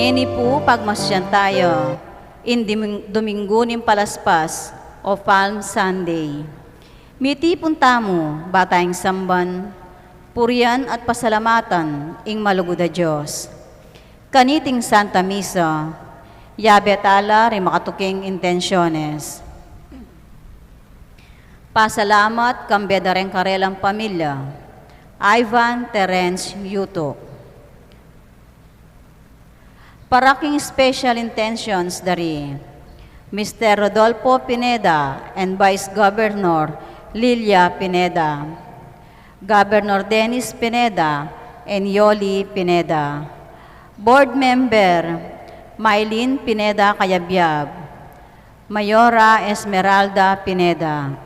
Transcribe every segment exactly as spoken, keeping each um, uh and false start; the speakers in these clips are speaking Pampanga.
Ini pu pagmasyan tayu, ing Duming-, Duminggu ning Palaspas o Palm Sunday. Mitipun tamu, ba tayang samban, purian at pasalamatan ing malugud a Dios. Kaniting Santa Misa, yabe tala ring makatuking intensyones. Pasalamat kambe da reng karelang pamilya, Ivan Terence Yutuk. Para king special intentions dari Mister Rodolfo Pineda and Vice Governor Lilia Pineda, Governor Dennis Pineda and Yoli Pineda, Board Member Mylene Pineda Cayabyab, Mayora Esmeralda Pineda,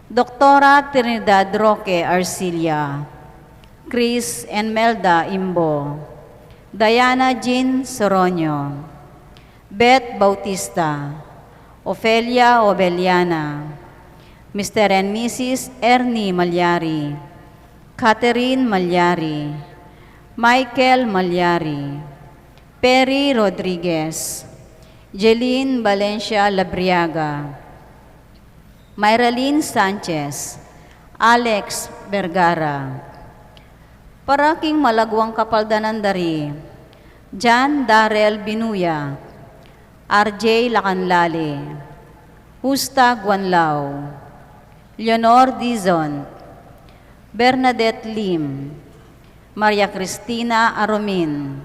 Doktora Trinidad Roque Arcilla, Chris and Melda Imbo, Diana Jean Soroño, Beth Bautista, Ofelia Obeliana, Mister and Missus Ernie Malyari, Catherine Malyari, Michael Malyari, Perry Rodriguez, Jeline Valencia Labriaga, Myralyn Sanchez, Alex Vergara. Para king malaguang kapaldanan dari John Darrell Binuya, R J Lacanlale, Justa Guanlao, Leonor Dizon, Bernadette Lim, Maria Cristina Aromin,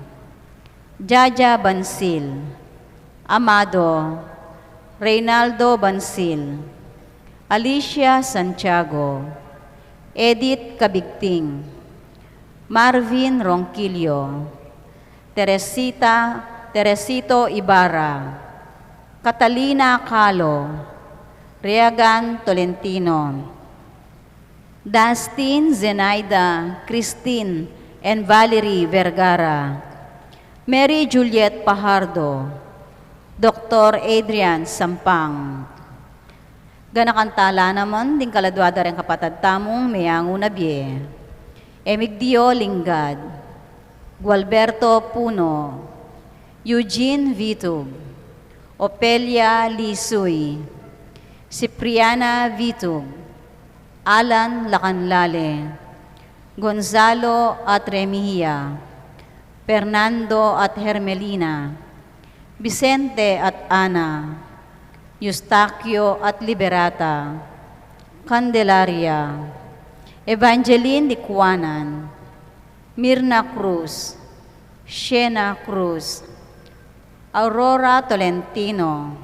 Jaja Bansil, Amado, Reynaldo Bansil, Alicia Santiago, Edith Cabigting, Marvin Ronquillo, Teresita, Teresito Ibarra, Catalina Calo, Reagan Tolentino, Dustin, Zenaida, Christine, and Valerie Vergara, Mary Juliet Pajardo, Doktor Adrian Sampang. Ganakan tala naman ding kaladua da reng kapatad tamung meangu na bie. Emigdio Lingad, Gualberto Puno, Eugene Vitug, Opelia Lisuy, Cipriana Vitug, Alan Lacanlale, Gonzalo at Remihia, Fernando at Hermelina, Vicente at Ana, Eustaquio at Liberata, Candelaria, Evangeline Dicuanan, Mirna Cruz, Shena Cruz, Aurora Tolentino,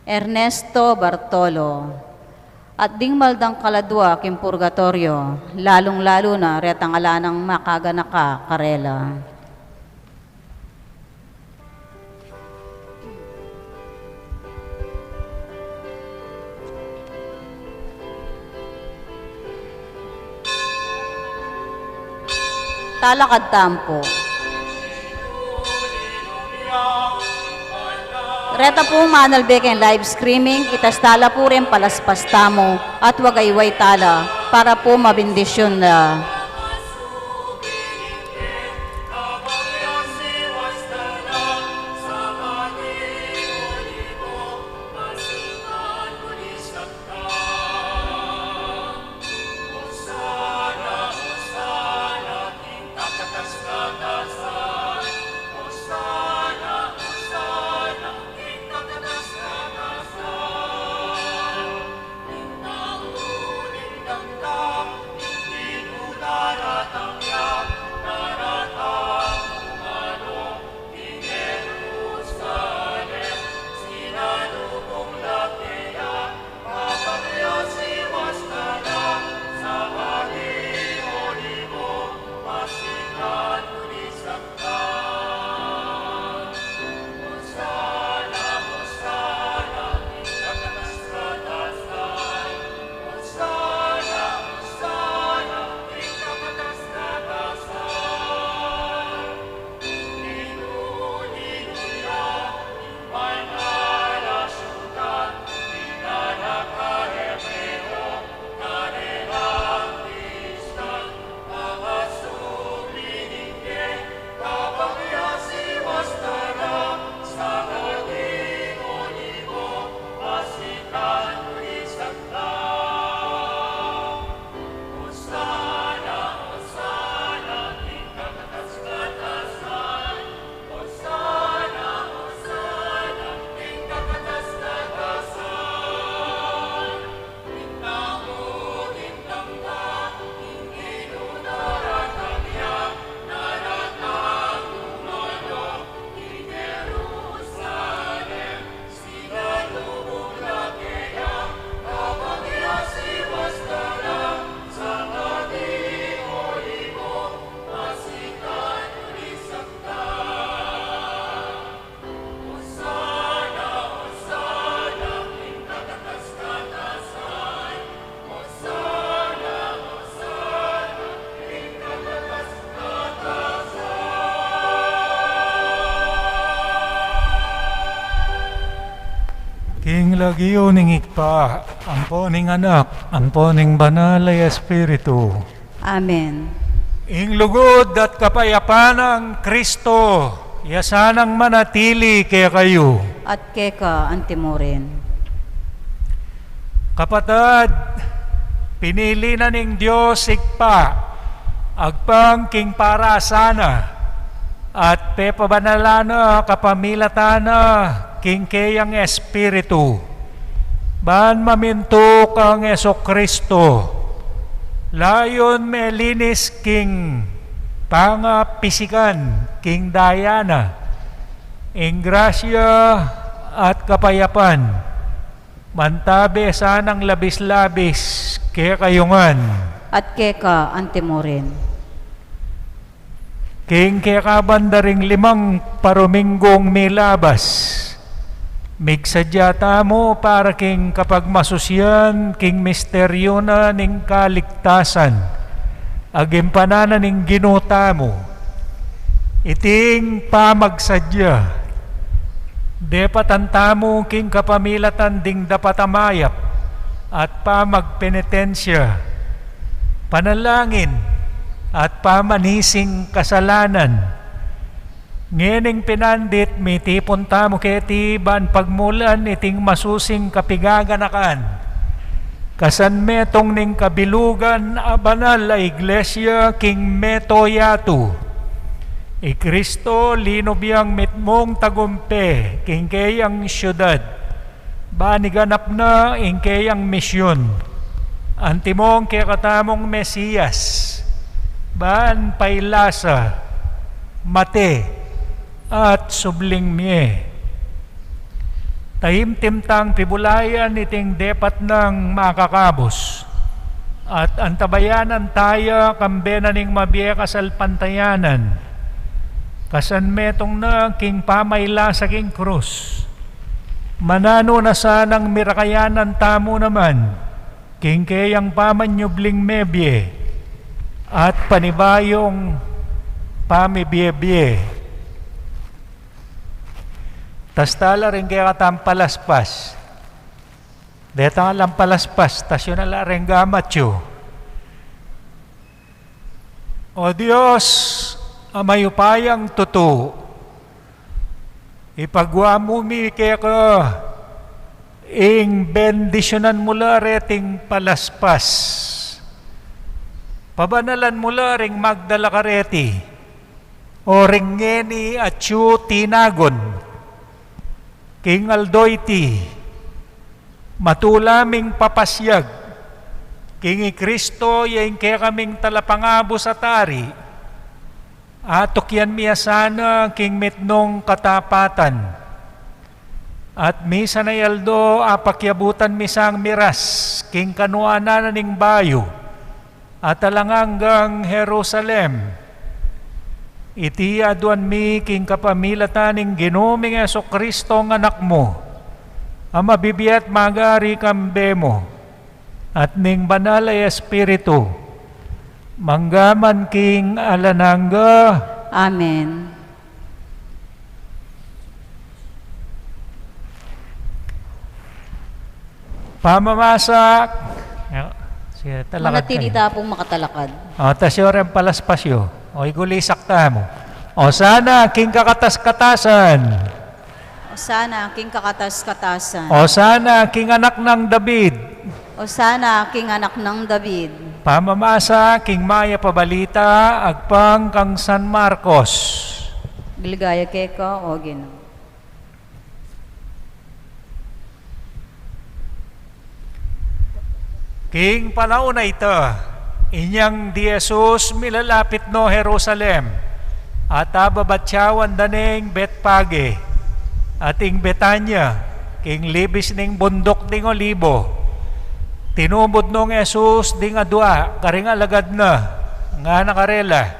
Ernesto Bartolo, at ding mal dang kaladua king purgatorio, lalung-lalu na retang ala nang makaganaka karela. Talakad tampu. Reta pu manalbe keng live streaming, itas tala pu reng palaspas tamu at wagayway tala para pu mabendisyon da. King lagyu ning Ibpa, ampo ning Anak, ampo ning Banal a Espiritu. Amen. Ing lugud at kapayapan nang Kristo, ya sanang manatili kekayu. At keka antimurin. Kapatad, pinili na ning Dios Ibpa, agpang king parasana, at pepabanalan na kapamilatan na king keyang Espiritu. Ban mamintu kang Jesu-Kristo, layun melinis king pangapisigan king daya na, ing grasya at kapayapan, mantabe sanang labis-labis kekayu ngan. At keka antimurin. King kekaban da ring limang paruminggung milabas, migsadya tamu para king kapagmasusian king misteryu na ning kaligtasan, a ginpanan na ning Ginu tamu. Iting pamagsadya, depatan tamu king kapamilatan ding dapat a mayap at pamagpenitensya, panalangin, at pamanising kasalanan. Ngening pinandit, mitipun tamu keti ban pagmulan iting masusing kapigaganakan, kasan metung ning kabilugan a banal a iglesia king meto yatu. I Kristo linub yang mitmung tagumpe king keyang siudad, ban iganap na ing keyang misyun. Antimong kekatamung Mesias, ban pailasa, mate, at subling mie. Taimtim tang pibulayan iting depat nang makakabus, at antabayanan taya kambe na ning mabie kasalpantayanan, kasan metung na king pamailasa king krus. Mananu na sanang mirakayanan tamu naman king keyang pamanyubling mebie at panibayung pamibie-bie. Tasta la ring kekatang palaspas. Deta lang palaspas, tasyu na la ring gamat yu. O Dios, a mayupayang tutu, ipagwa mu mi keka ing bendisyunan mu la reting palaspas. Pabanalan mu la ring magdala kareti, o ring ngeni atyu tinagun. King aldo iti, matula ming papasyag king i Kristo ya ing kekaming talapangabus at ari, atukyan mi ya sana king mitmung katapatan. At misan a aldo apakyabutan mi sang miras king kanuanan na ning bayu, at alang anggang Jerusalem. Iti aduan mi king kapamilatan ning Ginu ming Jesu-Kristong Anak mu, a mabibie at magari kambe mu, at ning Banal a Espiritu, mangga man king alang angga. Amen. Pamamasa. Sige, talakad kayu. Manatili ta pung makatalakad. O, tasyu ring palaspas yu. O, igulisak tamu. Osana king kakatas-katasan. Osana king kakatas-katasan. Osana king anak nang David. Osana king anak nang David. Pamamasa king mayap a balita agpang kang San Marcos. Ligaya keka, o Ginu. King panaun a ita, inyang di Jesus milalapit no Jerusalem, at ababatyawan da ne ing Betpage at ing Betania, king libis ning bunduk ding Olibo. Tinubud nong Jesus ding adua karing alagad na, ngana karela,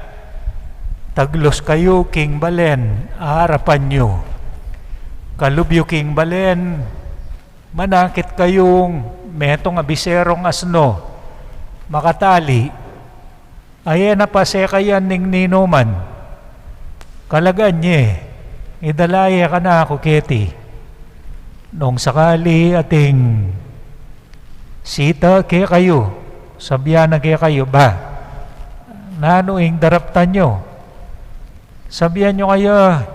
"Taglus kayu king balen a arapan yu. Kalub yu king balen, manakit kayung metung a biserung asno, makatali, a e na pasekayan ning ninuman. Kalagan ye, idala ye kanaku keti." Nung sakali ating sita kekayu, sabian na kekayu, "Ba, nanu ing daraptan yu?" Sabian yu kaya,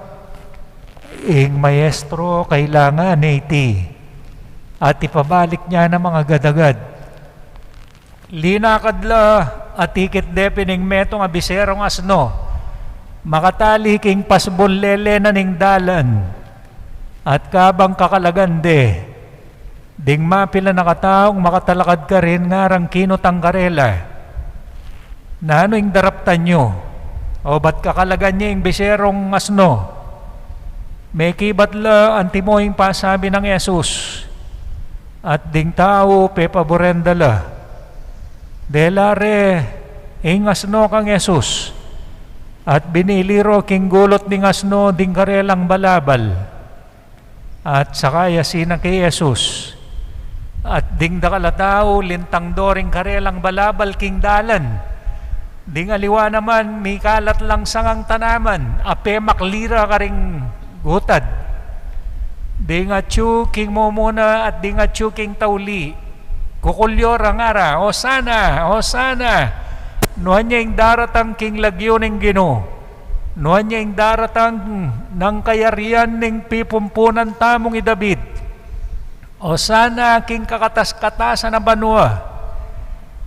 "Ing maestro kailangan ne iti, at ipabalik ne naman agad-agad." Linakad la, at ikit de pin ing metung a biserong asno, makatali king pasbul lele na ning dalan, at kabang kakalagan de, ding mapilan a kataung makatalakad karin ngarang kinutang karela, "Nanu ing daraptan yu? O ba't kakalagan ye ing biserong asno?" Mekibat la, antimo ing pasabi nang Jesus, at ding tau pepaburen da la. Dela re ing asno kang Jesus, at binili ro king gulut ning asno ding karelang balabal. At saka ya sinakay Jesus, at ding dakal a tau lintang do ring karelang balabal king dalan. Ding aliwa naman mikalat lang sangang tanaman a pemakli ra karing gutad. Ding atyu king mumuna at ding atyu king tauli, kukulyo ra, ngara, "Osana! Osana! Nuan ya ing daratang king lagyu ning Ginu! Nuan ya ing daratang nang kayarian ning pipumpunan tamung i David! Osana king kakatas-katasan a banua!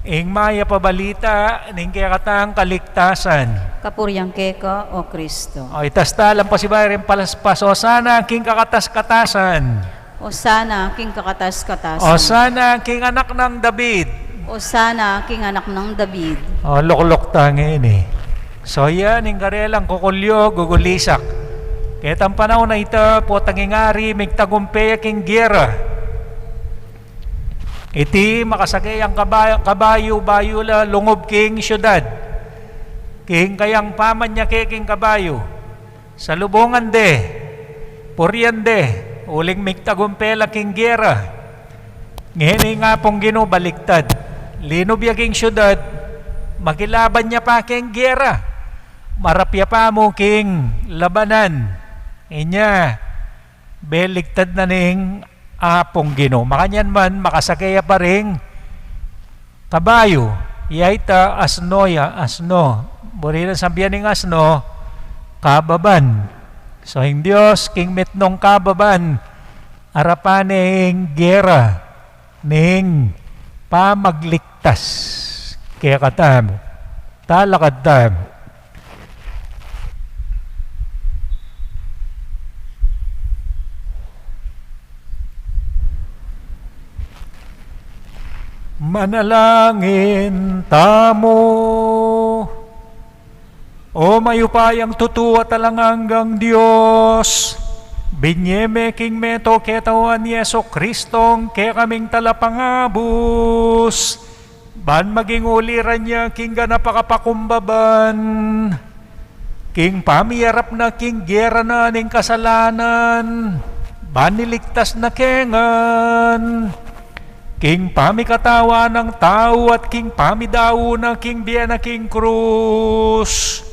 Ing mayap a balita ning kekatang kaligtasan!" Kapurian keka, O Kristo. O, itas ta lang pasibayu ring palaspas, "Osana king kakatas-katasan! Osana king kakatas-katasan! Osana king anak nang David!" Osana king anak nang David! O, lukluk ta ngeni. So, yan ing karelang kukulyo, gugulisak. Ketang panaun a ita, potang ing ari, migtagumpe ya king gera. Iti makasakey yang kaba-, kabayu, bayu la lungub king siudad. King kayang pamanyake king kabayu, salubungan de, purian de, uling migtagumpe la king gera. Ngeni ing Apung Ginu baliktad. Linub ya king siudad, makilaban ya pa king gera. Marap ya pa mu king labanan. Inya, beligtad na ning Apung Ginu. Makanyan man, makasakey ya pa ring kabayu. Ya ita, asno ya, asno. Buri nang sabian ning asno, kababan. So, ing Dios, king mitmung kababan, arapan ne ing gera ning pamagligtas kekatamu. Talakad tamu. Manalangin tamu. O mayupayang tutu at alang anggang Dios, binye me king meto ketauan Jesu Kristong kekaming talapangabus, ban maging uliran ya king ganap a kapakumbaban, king pamiyarap na king gera na ning kasalanan, ban iligtas na kengan, king pamikatawan nang tau at king pamidao na king bie na king krus.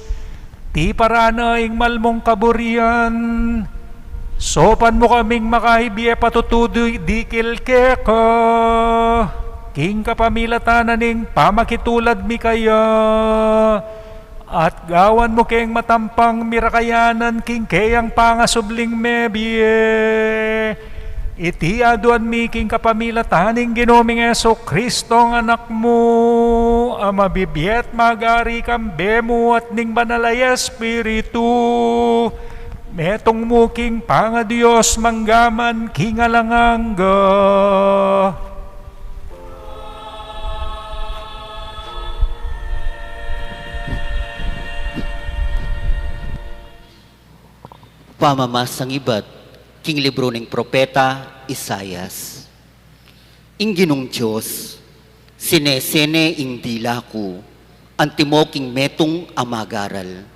Tiparan na ing malmung kaburian, saupan mu kaming makahibie patutu di-, dikil keka, king kapamilatan na ning pamakitulad mi kaya, at gawan mu keng matampang mirakayanan king keyang pangasubling mebie. Iti aduan mi king kapamilatan ning Ginu ming Jesu Kristong Anak mu, a mabibie at magari kambe mu at ning Banal a Espiritu, metung mu king pangaDios manggaman king alang angga. Pamamasang ibat king libru ning propeta Isaias. Ing Ginung Dios, sinese ne ing dila ku, antimo king metung a magaral.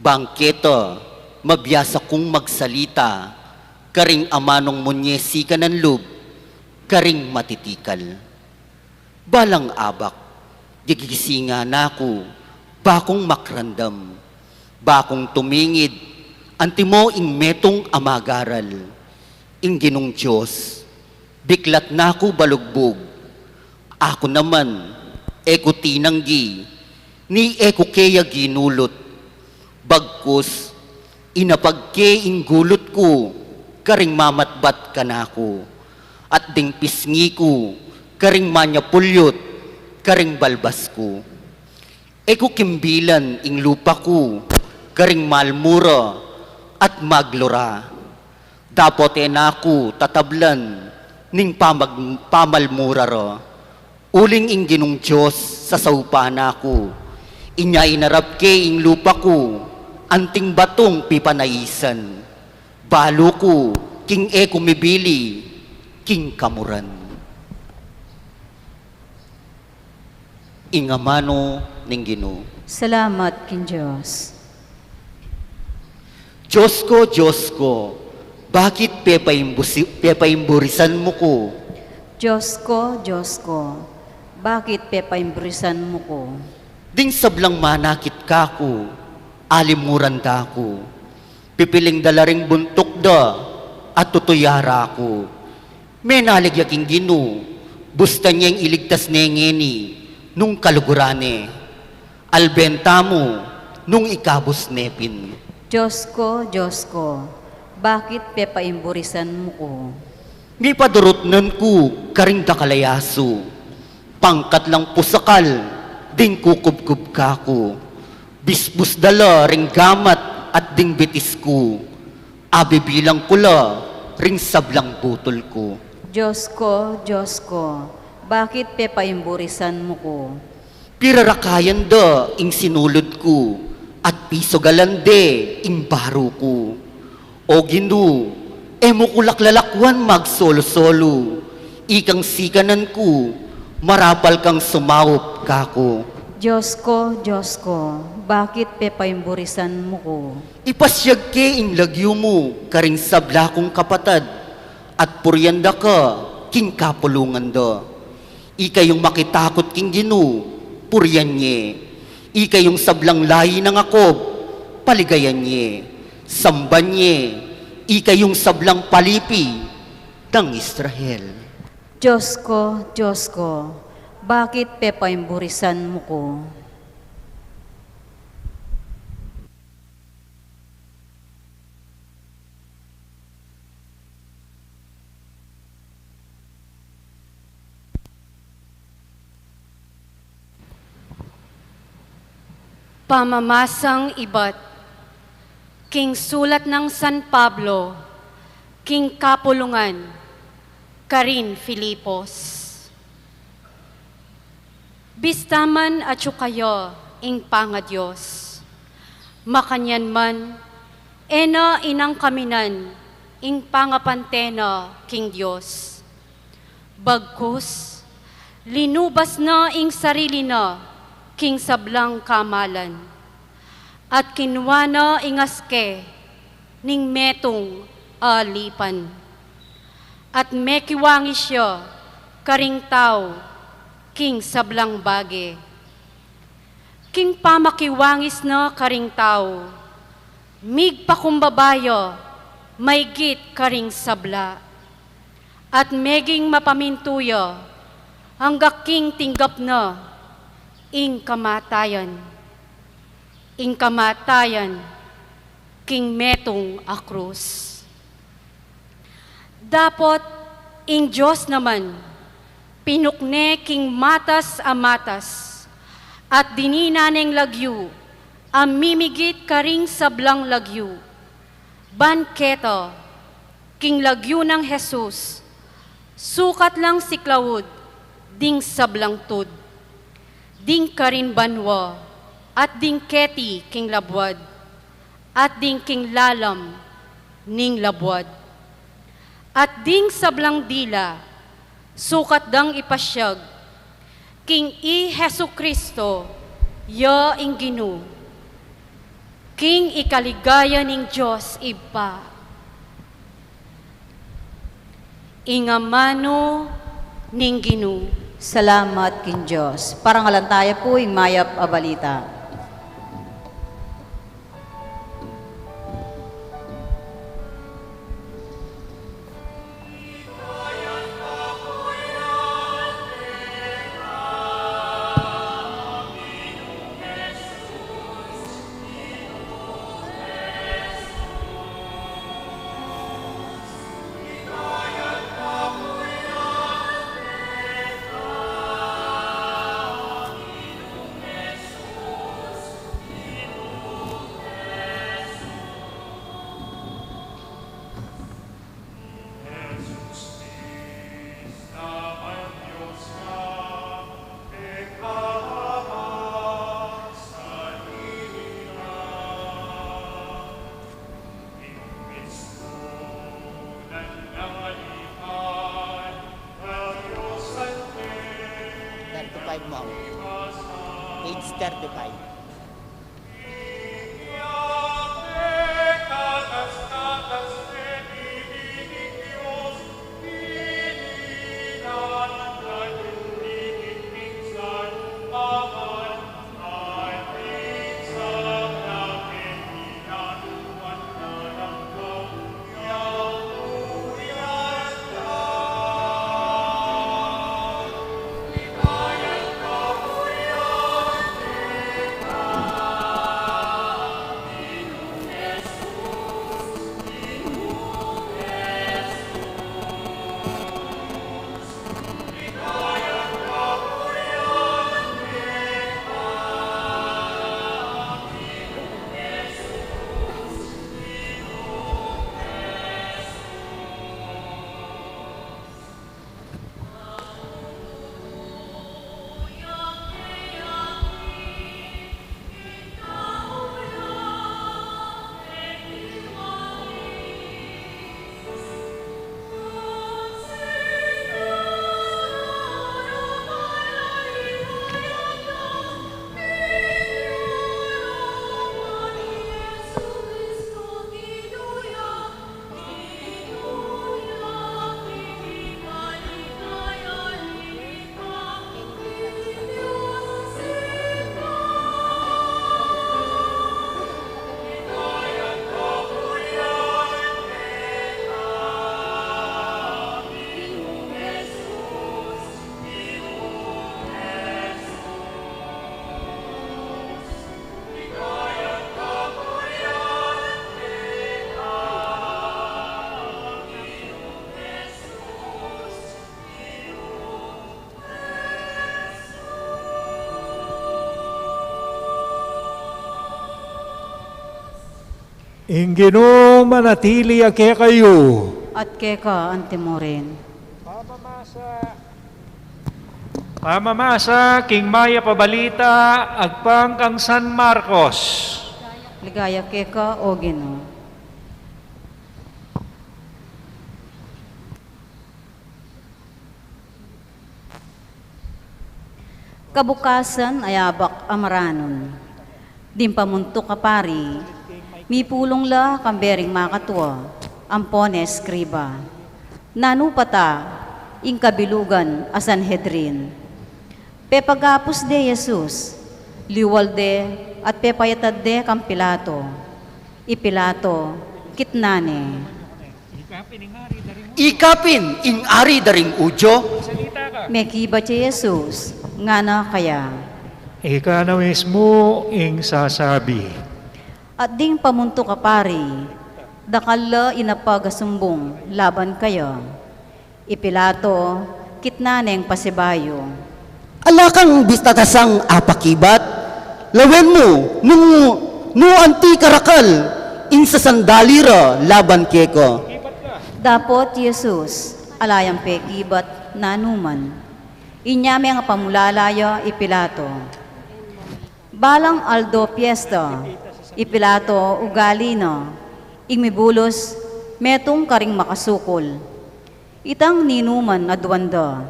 Bang keta, mabiasa kung magsalita, karing amanung munye sikanan lub, karing matitikal. Balang abak, gigisingan na ku, ba kung makrandam, ba kung tumingid, antimo ing metung a magaral. Ing Ginung Dios, biklat na ku balugbug. Aku naman, e ku tinanggi, ni e ku keya ginulut. Bagkus, inapag ke ing gulut ku karing mamatbat kanaku, at ding pisngi ku karing manyapulyut karing balbas ku. E ku kimbilan ing lupa ku karing malmura at maglura. Dapot e na ku tatablan ning pamag-, pamalmura ra. Uling ing Ginung Dios sasaupan na ku. Inya inarap ke ing lupa ku anting batung pipanaisan. Balu ku king e ku mibili king kamuran. Ing amanu ning Ginu. Salamat king Dios. Dios ko, Dios ko, bakit pepaimbusi-, pepaimburisan mu ku? Dios ko, Dios ko, bakit pepaimburisan mu ku? Ding sablang manakit kaku, alimuran da ku. Pipiling da la ring buntuk da, at tutuya ra ku. Menalig ya king Ginu, bustan yeng iligtas ne ngeni nung kaluguran ne. Alben tamu nung ikabus ne pin. Dios ko, Dios ko, bakit pepaimburisan mu ku? Mipadurutnan ku karing dakal a yasu, pangkat lang pusakal ding kukubkub kaku. Bisbus da la ring gamat at ding bitis ku. Abibilang ku la ring sablang butul ku. Dios ko, Dios ko, bakit pepaimburisan mu ku? Pirarakayan da ing sinulud ku, at pisugalan de ing baru ku. O Ginu, e mu ku lak lalakwan magsolu-solu, ikang sikanan ku, marapal kang sumaup kaku. Dios ko, Dios ko, bakit pepaimburisan mu ku? Ipasyag ke ing lagyu mu karing sabla kung kapatad, at purian da ka king kapulungan da. Ika yung makitakut king Ginu, purian ye. Ika yung sablang layi nang Jacob, paligayan ye. Samban ye, ika yung sablang palipi nang Israel. Dios ko, Dios ko, bakit pepaimburisan mu ku? Pamamasang ibat king sulat nang San Pablo king kapulungan karin Filipos. Bista man atyu kaya ing pangadios, makanyan man e na inangkaminan ing pangapante na king Dios. Bagkus, linubas na ing sarili na king sablang kamalan, at kinua na ing aske ning metung a lipan, at mekiwangis ya karing tau king sablang bage. King pamakiwangis na karing tau, migpakumbaba ya maygit karing sabla, at meging mapamintu ya angga king tinggap na ing kamatayan, ing kamatayan king metung a krus. Dapot ing Dios naman, pinukne king matas a matas, at dinina neng lagyu a mimigit karing sablang lagyu, ban keta, king lagyu nang Jesus, sukat lang siklaud ding sablang tud, ding karin banua, at ding keti king labuad, at ding king lalam ning labuad, at ding sablang dila, sukat dang ipasyag king i Jesucristo ya ing Ginu, king ikaligaya ning Dios Ibpa. Ing amanu ning Ginu. Salamat king Dios. Parangalan taya pu ing mayap a balita. Mong, page thirty-five. Ing Ginu manatili ya kekayu. At keka antimurin. Pamamasa, pamamasa king Mayap a Balita agpang kang San Marcos. Ligaya keka, O Ginu. Kabukasan, ayabak a maranun, ding pamuntuk a pari mipulung la kambe ring makatua ampon eskriba. Nanu pa ta ing kabilugan a Sanhedrin? Pepagapus de Jesus, liwal de at pepayatad de kang Pilato. I Pilato kitnan ne, "Ika pin ing ari da ring Judio?" Mekibat ya i Jesus, ngana kaya, "Ika na mismu ing sasabi." At ding pamuntuk a pari, dakal la inapag a sumbung laban kaya. I Pilato kitnan neng pasibayu, "Ala kang bitasang apakibat? Lawen mu nung nu anti karakal ing sasandali ra laban keka." Dapot i Jesus, ala yang pekibat nanu man. Inya meng pamulala ya i Pilato. Balang aldo piesta, i Pilato ugali na ing mibulus metung karing makasukul. Itang ninuman aduan da.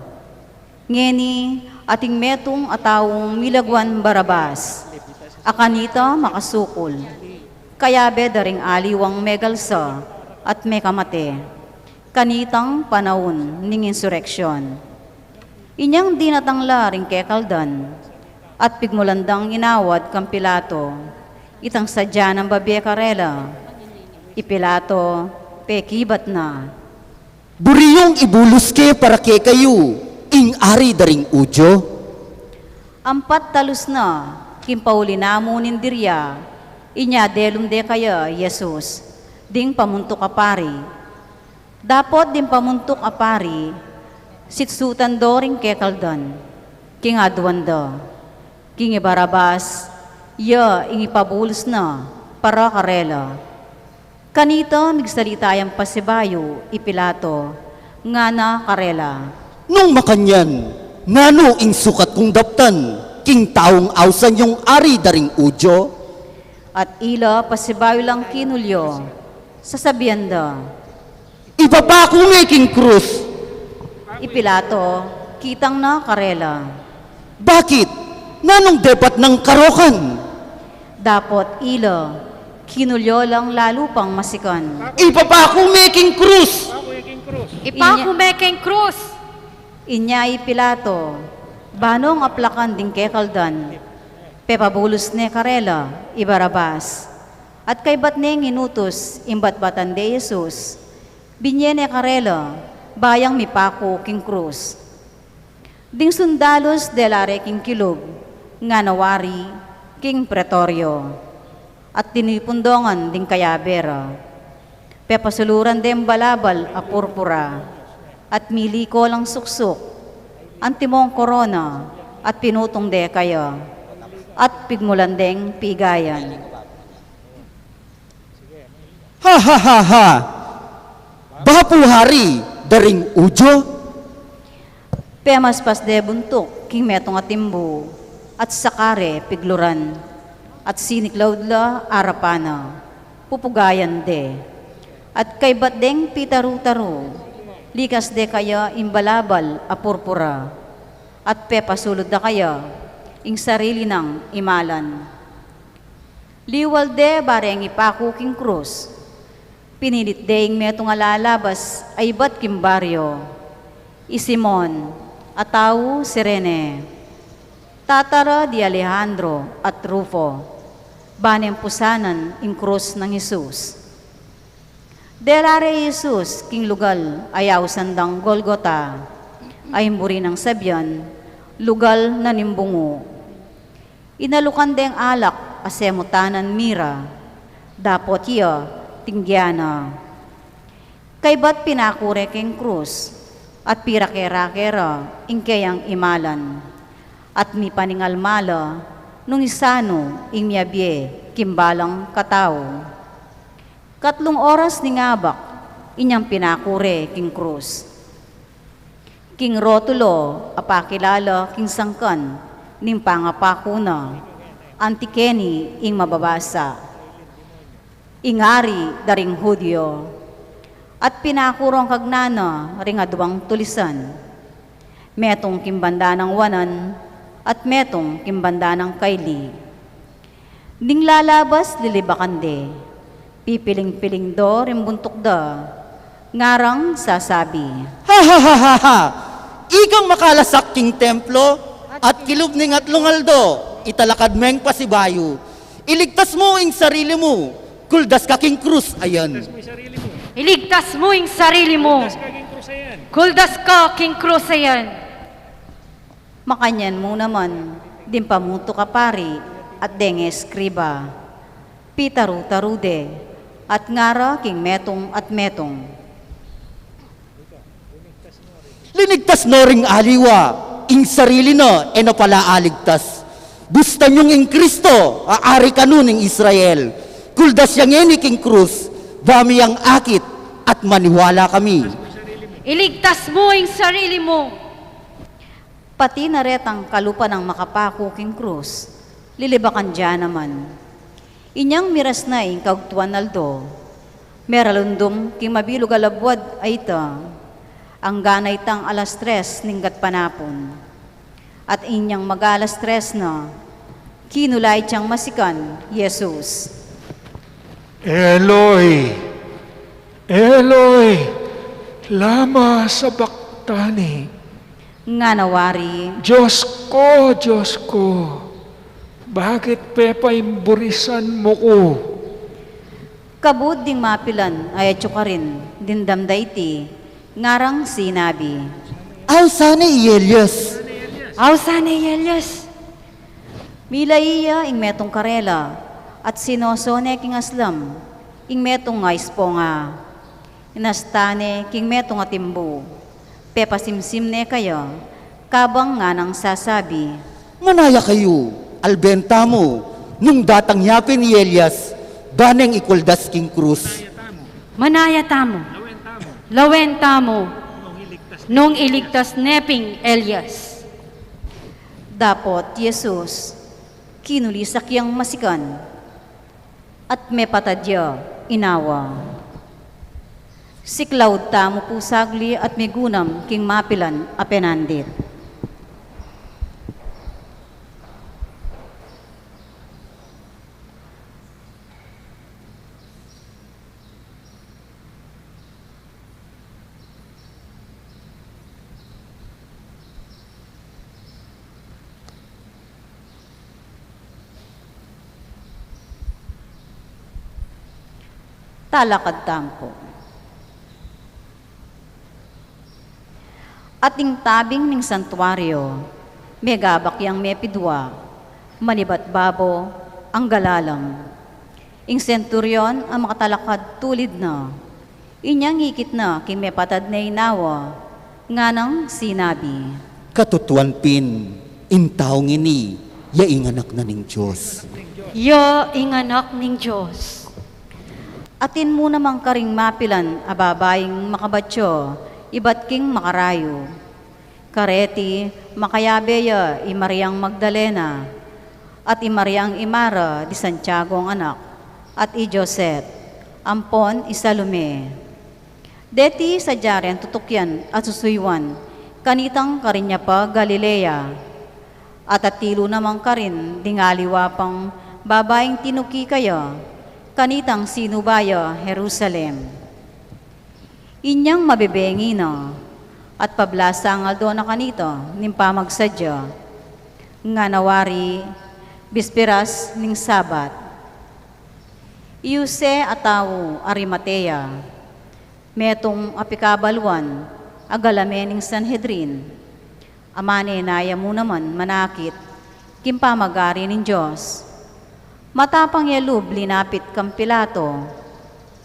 Ngeni ating metung a taung milagwan Barabas, a kanita makasukul. Kayabe da ring aliwang megalsa at mekamate kanitang panaun ning insureksyun. Inyang dinatang la ring kekaldan at pigmulan dang inawad kang Pilato itang sadya nang babie karela. I Pilato pekibat na, "Buri yung ibulus ke para kekayu ing ari da ring Judio?" Ampat talus na king pauli namu ning dirya, inya delum de kaya i Jesus ding pamuntuk a pari. Dapot ding pamuntuk a pari sitsutan do ring kekaldan, king aduan da, king i Barabas ya ing ipabulus na para karela. Kanita migsalita yang pasibayu i Pilato, ngana karela, "Nung makanyan, nanu ing sukat kung daptan king taung ausan yung ari da ring Judio?" At ila pasibayu lang kinulyo, sasabian da, "Ipapaku me king krus." I Pilato kitang na karela, Bakit? Nanung debat nang karokan? Dapot ila, kinulyo lang lalu pang masikan. Ipapaku me king krus. Ipaku me king krus. Inya i Pilato, banung aplakan ding kekaldan, pepabulus ne karela i Barabas. At kaybat neng inutus ing batbatan de Jesus, binye ne karela, ba yang mipaku king krus. Ding sundalus dela re king kilub, ngana wari king pretoryo, at tinipun dongan ding kayabe ra. Pepasuluran deng balabal a purpura, at miliko lang suksuk, antimong korona, at pinutung de kaya, at pigmulan deng pigayan. Ha, ha, ha, ha! Ba pu hari da ring Judio? Pemaspas de buntuk king metung a timbu, at saka re pigluran, at siniklaud la arapan na, pupugayan de. At kaybat deng pitaru-taru, likas de kaya ing balabal a purpura, at pepasulud da kaya ing sarili nang imalan. Liwal de ba reng ipaku king krus, pinilit de ing metung a lalabas a ibat king baryo, i Simon, a tau Cirene, tata ra di Alejandro at Rufo, ba neng pusanan ing krus nang Jesus. Dela re i Jesus king lugal a yausan dang Golgota, a ing buri nang sabian, Lugal na ning Bungu. Inalukan deng alak a semutanan mira, dapot ya tinggian na. Kaybat pinaku re king krus, at pirake-rake ra ing keyang imalan, at mipaningalma la nung isanu ing miabie king balang katau. Katlung oras ning abak, inyang pinaku re king krus. King rotulo a pakilala king sangkan ning pangapaku na, anti keni ing mababasa, Ing Ari da ring Judio. At pinaku rong kagnan na ring aduang tulisan, metung king banda nang wanan, at metung king banda nang kaili. Ding lalabas lilibakan de, pipiling-piling do ring buntuk da, ngarang sasabi, Ha, ha, ha, ha, ha! Ikang makalasak king templo, at kilub ning atlung aldo, italakad meng pasibayu. Iligtas mu ing sarili mu, kuldas ka king krus a yan. Iligtas mu ing sarili mu. Kuldas ka king krus a yan. Makanyan mu naman ding pamutuk a pari at deng eskriba, pitaru-taru de, at ngara king metung at metung, Linigtas no ring aliwa, ing sarili na e na pala aligtas. Bustan yung ing Kristo a Ari kanu ning Israel. Kuldas ya ngeni king krus, ba miyang akit at maniwala kami. Iligtas mu ing sarili mu. Pati na retang kalupa nang makapaku king krus, lilibakan da naman. Inyang miras na ing kaugtuan aldo, meralundum king mabilug a labuad a ita, anggang itang alas tres ning gatpanapun. At inyang mag-alas tres na, kinulait yang masikan i Jesus. Eloi, Eloi, lama sabachthani? Ngana wari, Dios ko, Dios ko, bakit pepaimburisan mu ku? Kabud ding mapilan a e atyu karin dimdam da iti, ngarang sinabi, Ausan ne i Elias. Ausan ne i Elias. Milai ya ing metung karela, at sinoso ne king aslam ing metung a esponga. Inasta ne king metung a timbu, pepasimsim ne kaya, kabang nganang sasabi, Manaya kayu, alben tamu nung datang ya pin i Elias, ba neng ikuldas king krus. Manaya tamu, lawen tamu nung iligtas ne pin i Elias. Dapot i Jesus, kinulisak yang masikan, at mepatad ya inawa. Siklaud tamu pu sagli at migunam king mapilan a penandit. Talakad tamu pu. At ing tabing ning santuario, megabak yang mepidua, manibat babo, anggalalang. Ing senturyon a makatalakad tulid na, inyang ikit na king mepatad ne inawa, nganang sinabi, "Katutuan pin, ing taung ini, ya ing anak na ning Dios." Ya ing anak ning Dios. Atin mu naman karing mapilan a babaing makabatyo, ibat king makarayu. Kareti, makayabe ya i Mariang Magdalena, at i Mariang imara di Santiago ang anak, at i Jose, ampon i Salome. Deti sadya ren tutukyan at susuywan, kanitang karin ya pa Galilea. At atilu naman karin ding aliwa pang babaing tinuki kaya, kanitang sinuba ya Jerusalem. Inyang mabebengi na, at pablasang aldo na kanita ning pamagsadya, ngana wari bisperas ning Sabat. I Jose a tau Arimatea, metung a pikabaluan a galame ning Sanhedrin, a manenaya mu naman manakit king pamagari ning Dios. Matapang ya lub linapit kang Pilato,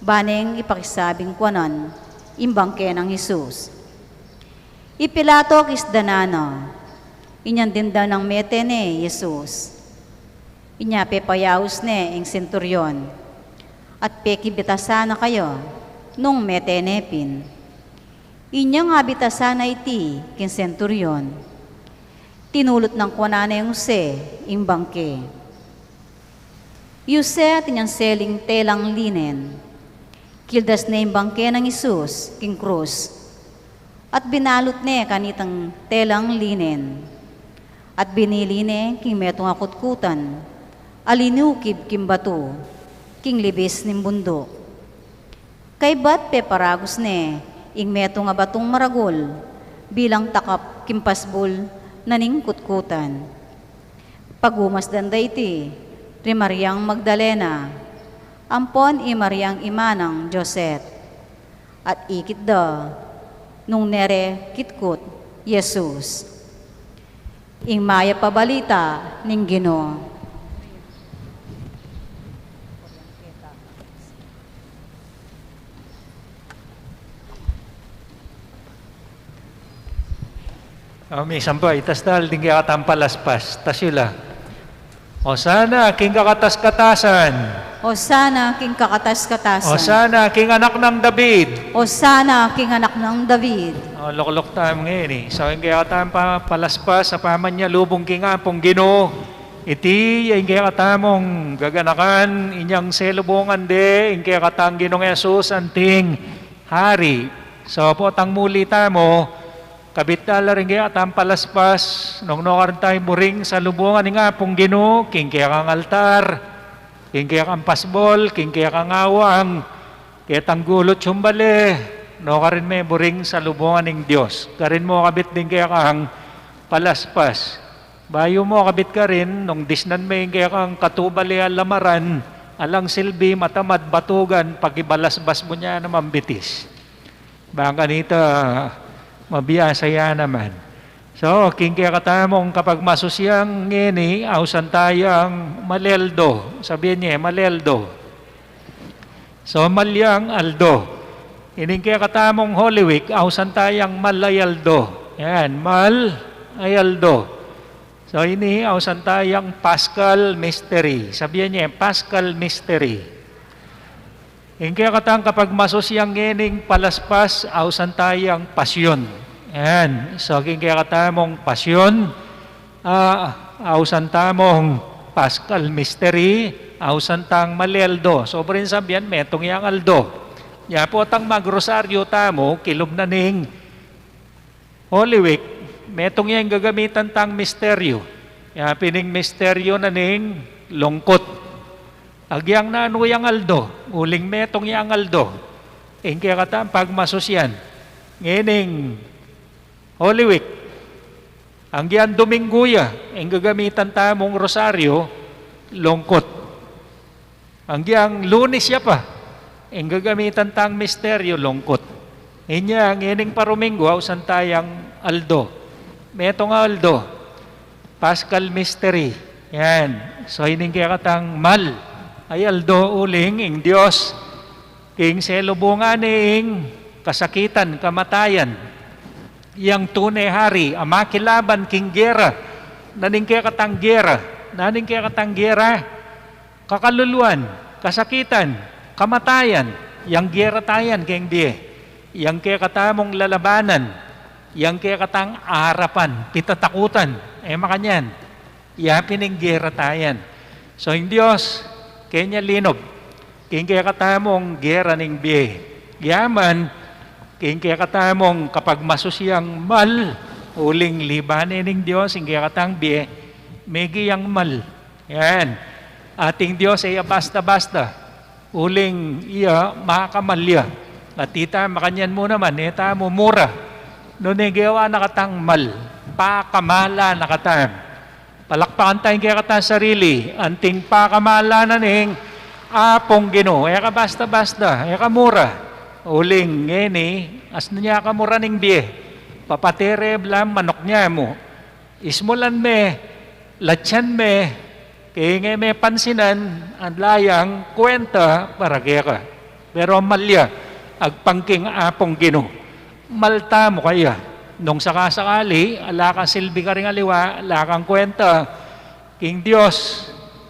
ba neng ipakisabing kuanan ing bangke nang Jesus. I Pilato kisdanan na, inyang dindan nang mete ne i Jesus. Inya pepayaus ne ing senturyon, at pekibitasan na kaya nung mete ne pin. Inyang abitasan na iti king senturyon, tinulut nang kuanan ne Jose ing bangke. I Jose at inyang seling telang linen, kildas ne ing bangke nang Jesus king krus, at binalut ne kanitang telang linen, at binili ne king metung a kutkutan a linukib king batu, king libis ning bunduk. Kaybat peparagus ne ing metung a batung maragul bilang takap king pasbul na ning kutkutan. Pagumasdan da iti ri Mariang Magdalena, ampon i Mariang ima nang Jose, at ikit da nung nere kitkut i Jesus. Ing mayap a balita ning Ginu. O, misan pa, itas da la ding kekatang palaspas. Tas yu la. Osana king kakatas-katasan. Osana king kakatas-katasan. Osana king anak nang David. Osana king anak nang David. O, lukluk tamu ngeni. So, ing kekatang pa-, palaspas, a pamanyalubung king Apung Ginu. Iti ya ing kekatamung gaganakan, inyang selubungan de ing kekatang Ginung Jesus anting Hari. So, potang muli tamu, kabit da la ring kekatang palaspas, nung nukarin taya buring salubungan ning Apung Ginu, king kekang altar, king kekang pasbul, king kekang awang, ketang gulut sumba le, nukarin me buring salubungan ning Dios. Karin mu kabit ding kekang palaspas. Bayu mu kabit karin, nung disnan me ing kekang katubale a lamaran, alang silbi, matamad batugan, pakibalasbas mu ne naman bitis. Bang kanita, mabiasa ya naman. So, king kekatamung kapagmasusian ngeni, ausan tayang maleldo. Sabian ye, maleldo. So, malyang aldo. Ining kekatamung Holy Week, ausan tayang mal a aldo. Yan, mal a aldo. So, ini ausan tayang Paschal Mystery. Sabian ye, Paschal Mystery. Ing kekatang kapagmasusian ngening palaspas, ausan tayang Pasyon. Yan. So, king kekatamung Pasyon, ah, ausan tamung Paschal Mystery, ausan tang mal a aldo. So, buring sabian, metung yang aldo. Ya potang magrosaryo tamu, kilub na ning Holy Week, metung ya ing gagamitan tang misteryo. Ya pin ing misteryo na ning lungkut. Agyang nanu yang aldo, uling metung yang aldo. Ing kekatang pagmasusian. Ngening Holy Week, agyang Dominggu ya, ing gagamitan tamung rosaryo, lungkut. Agyang Lunes ya pa, Ing gagamitan tang misteryo, lungkut. Inya, ngening paruminggu, ausan tayang aldo. Metung a aldo, Paschal Mystery. Yan. So, ining kekatang mal a aldo uling ing Dios, king selubungan ne ing kasakitan, kamatayan, yang tune hari a makilaban king gera. Naning kekatang gera? Naning kekatang gera? Kakaluluan, kasakitan, kamatayan. Yang gera tayan keng bie. Yang kekatamung lalabanan. Yang kekatang arapan, pitatakutan. E makanyan. Ya pin ing gera tayan. So, ing Dios, kenya linub king kekatamung gera ning bie. Yaman, king kekatamung kapagmasusiang mal, uling libanan ning Dios ing kekatang bie, megi yang mal. Yan. Ating Dios e ya basta-basta. Uling iya, makamal ya. At ita, makanyan mu naman, e tamu mura. Nune gewa na katang mal, pakamalan na katam. Palakpakan tayang kekatang sarili, anting pakamalan na ning Apung Ginu, e ka basta-basta, e ka mura. Uling ngeni, asna nya ka mura ning bie. Papate re bala manuk nya mu. Ismulan me, latyan me, king e me pansinan, ala yang kwenta para keka. Pero mal ya, agpang king Apung Ginu. Mal tamu kaya. Nung saka-sakali, ala kang silbi karing aliwa, ala kang kwenta, king Dios,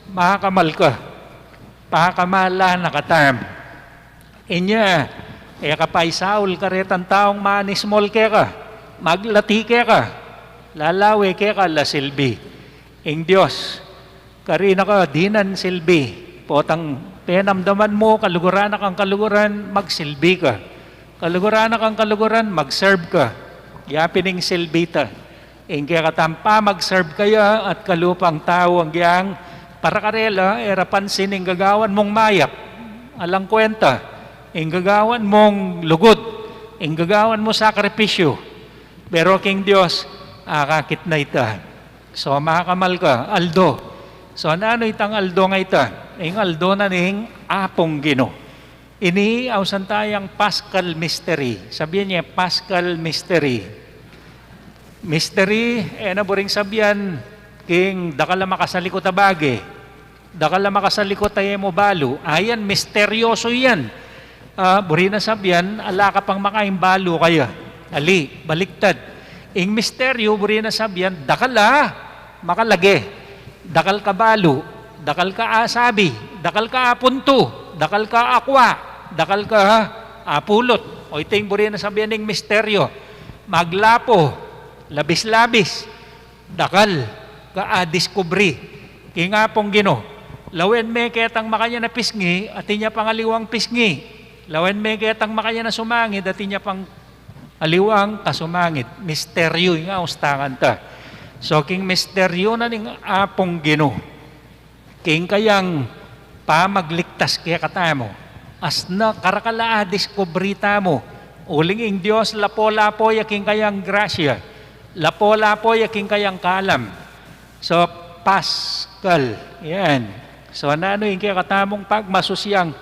makamal ka. Pakamalan na katam. Inya, e ka paisaul karetang taung manismol keka, maglati keka, lalawe keka la silbi. Ing Dios, karina ka dinan silbi. Potang penamdaman mu, kaluguran na kang kaluguran, magsilbi ka. Kaluguran na kang kaluguran, mag-serve ka. Ya pin ing silbi ta. Ing kekatang pamag-serve kaya at kalupang tau, agyang para karela, e ra pansin ing gagawan mung mayap, alang kwenta, ing gagawan mung lugud, ing gagawan mung sakripisyu. Pero king Dios, akakit na ita. So, makamal ka, aldo. So, nanu itang aldo nga ita? Ing aldo na ning Apung Ginu. Ini ausan tayang Paschal Mystery. Sabian ye, Paschal Mystery. Mystery, e na buring sabian king dakal a makasalikut a bage, dakal a makasalikut a e mu balu. Ayan, misteryoso yan. Ah, buri na sabian, ala ka pang makaimbalu kaya. Ali, baliktad. Ing misteryo, buri na sabian, dakal a makalage, dakal ka balu, dakal ka asabi, dakal ka apuntu, dakal ka akwa, dakal ka apulot. O, iti ing buri na sabian ning misteryo. Maglapu, labis-labis, dakal ka adiskubri king Apung Ginu. Lawen me ketang makanyan a pisngi, atin ya pang aliwang pisngi. Lawen me ketang makanyan a sumangid, atin ya pang aliwang kasumangid. Misteryo ing ausan ta. So, king misteryo na ning Apung Ginu, king kayang pamagliktas kekatamu, asna karakal a adiskubri tamu. Uling ing Dios, lapu-lapu ya king kayang grasya, lapu-lapu ya king kayang kalam. So, Paschal. Yan. So, nanu ing kekatamung pagmasusiang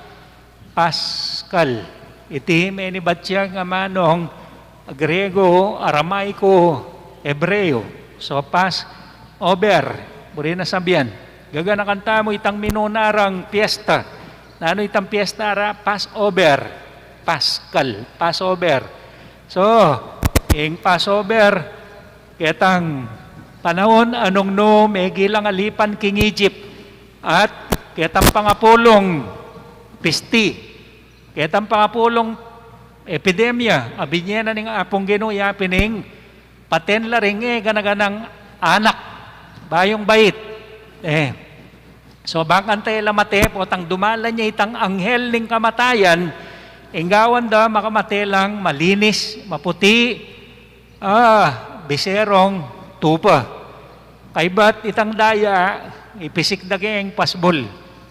Paschal? Iti menibat yang amanung Griego, Aramaico, Hebreo. So, Passover, buri na sabian. Gaganakan tamu itang minuna rang piesta. Nanu itang piesta ra? Passover. Paschal, Passover. So, ing Passover, ketang panaun a nung nu megilang alipan king Egypt, at ketang pangapulung pisti, ketang pangapulung epidemya a binye na ning Apung Ginu, ya pin ing paten la ring e gana-ganang anak, bayung bait. E, so, bang kanta e la mate, potang dumalan ya itang anghel ning kamatayan, ing gawan da, makamate lang malinis, maputi, ah, biserong tupa. Kaybat itang daya, ipisik da keng pasbul.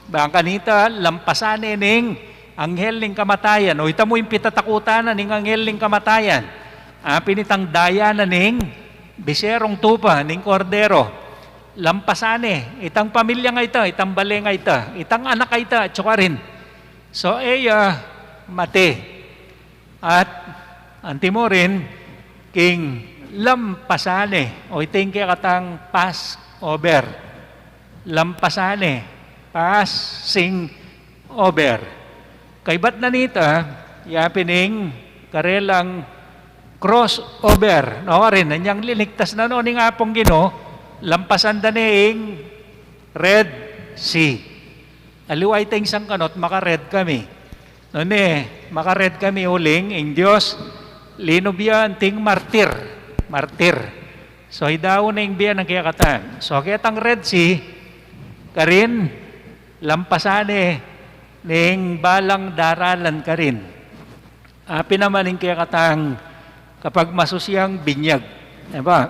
Bang kanita, lampasan ne ning anghel ning kamatayan. O, ita mu ing pitatakutan na ning anghel ning kamatayan. Apin itang daya na ning biserong tupa, ning kordero. Lampasan ne, itang pamilya nga ita, itang bale nga ita, itang anak nga ita, at sukarin. So, e ya mate. At anti mu rin, king lampasan ne, o iti ing kekatang Passover. Lampasan ne, passing over. Kaybat na nita, ya pin ing karelang crossover. No, karin, inyang liligtas na no ning Apung Ginu, lampasan da ne ing Red Sea. Aliwa ita ing sangkanot, maka-red kami. Nune, maka-red kami uling, ing Dios, linub ya anting martir. Martir. So, idau na ing bie nang kekatan. So, ketang Red Sea, karin, lampasan ne, ning balang daralan karin. Apin naman ing kekatang kapagmasusiang binyag. Diba?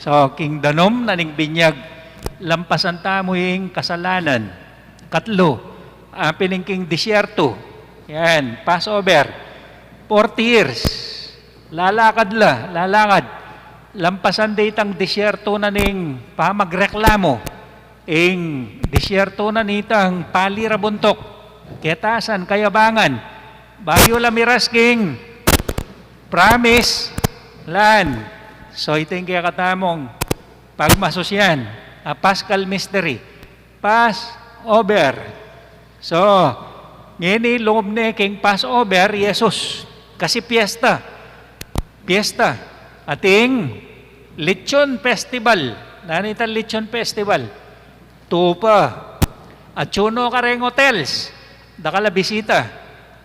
So, king danum na ning binyag, lampasan tamu ing kasalanan. Katlu, apin ing king disyerto. Yan, Passover. Forty years. Lalakad la, lalakad. Lampasan de itang disyerto na ning pamagreklamo. Ing disyerto na nitang pali ra buntuk. Ketasan, kayabangan. Bayu la miras king promise land. So, iti ing kekatamung pagmasusian, a Paschal mystery. Passover. So, ngeni lungub ne king Passover, Jesus. Kasi piesta. Piesta. Ating Lechon Festival. Nanu itang Lechon Festival? Tupa. Atyu no kareng hotels. Dakal a bisita.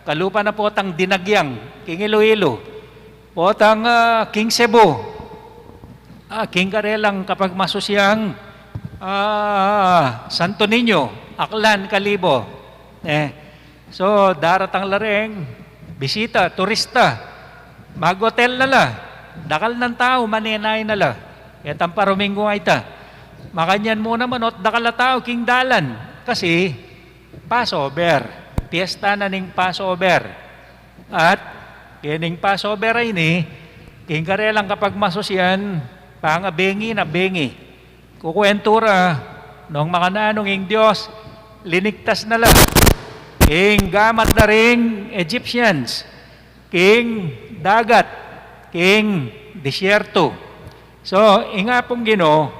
Kalupa na potang Dinagyang, king Iloilo. Potang, ah, king Cebu. Ah, king karelang kapagmasusiang, ah, Santo Niño, Aklan, Kalibo. Eh, so, daratang la reng bisita, turista. Mag-hotel na la. Dakal nang tau, manenay na la. Ketang paruminggu a ita. Makanyan mu naman, ot dakal a tau king dalan. Kasi, Passover. Piesta na ning Passover. At, kening Passover a ini, king karelang kapagmasusian, pangabengi na bengi. Kukwentu ra, nung makananu ing Dios, linigtas na la. King gamat da ring Egyptians, king dagat, king disyerto. So, ing Apung Ginu,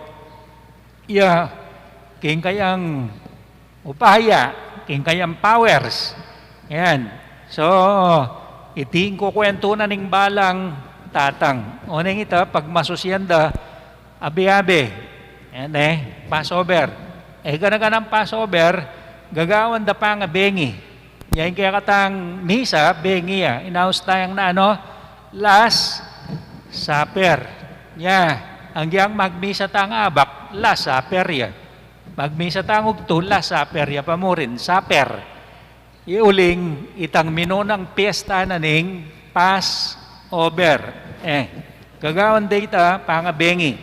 ya, king kayang upaya, king kayang powers. Yan. So, iti ing kukwentu na ning balang tatang. O neng ita, pagmasusian da, abe-abe. Yan eh, Passover. E gana-ganang Passover, gagawan da pangabengi. Yan ing kekatang misa, bengi ya. Inaus tayang na ano, Last Supper. Ya, anggiyang magmisa tang abak, Last Supper ya. Magmisa tang ugtu, Last Supper ya pa murin, supper. Iuling itang minunang piesta na ning Passover. E, gagawan da ita pangabengi.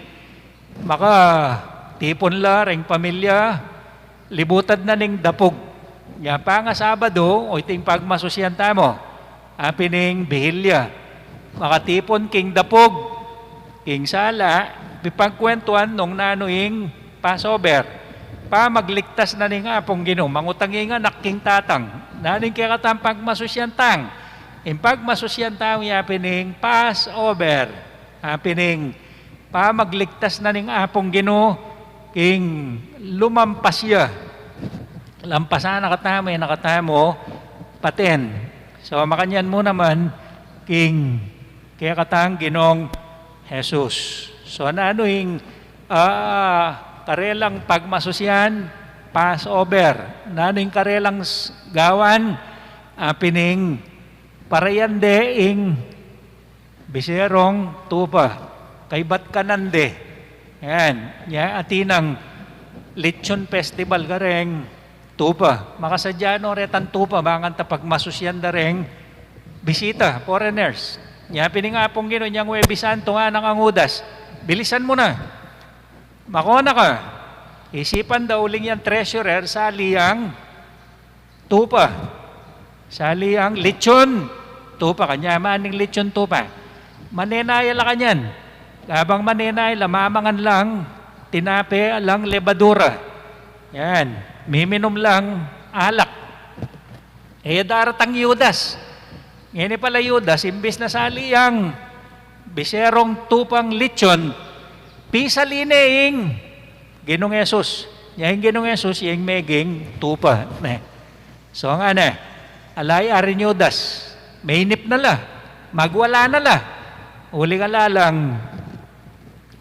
Makatipun la reng pamilya, libutad na ning dapug. Ya pangasabadu, o iti ing pagmasusian tamu. Apin ing bihilya. Makatipun king dapug, king sala, pipagkwentuan nung nanu ing Passover. Pamagligtas na ning Apung Ginu, mangutang ing anak king tatang. Nanu ing kekatang pagmasusian tang? Ing pagmasusian tang, ya pin ing Passover. Apin ing pamagligtas na ning Apung Ginu, king lumampas ya. Lampasan na katamu, e na katamu paten. So, makanyan mu naman, king kekatang Ginung Jesus. So, nanu ing, ah, karelang pagmasusian, Passover. Nanu ing karelang s-, gawan, apin ing parayan de ing biserong tupa, kaybat kanan de. Yan, ya atin nang Lechon Festival kareng tupa. Makasadya no retang tupa, bang kanta pagmasusian da reng bisita, foreigners. Ya pin ing Apung Ginu, inyang Huwebes Santo, ngana kang Judas, bilisan mu na. Makona ka. Isipan da uling yang treasurer, sali yang tupa. Sali yang lechon tupa, kanyan man ing lechon tupa. Manenaya la kanyan. Kabang manenaya la, mamangan lang tinape alang lebadura. Yan. Miminum lang alak. E daratang Judas. Ngeni pala Judas, imbis na sali yang biserong tupang litson, pisali ne ing Ginung Jesus. Nya ing Ginung Jesus, ya ing meging tupa. Ne. So nga ne, ala ya rin Judas, mainip na la, magwala na la. Uling ala lang,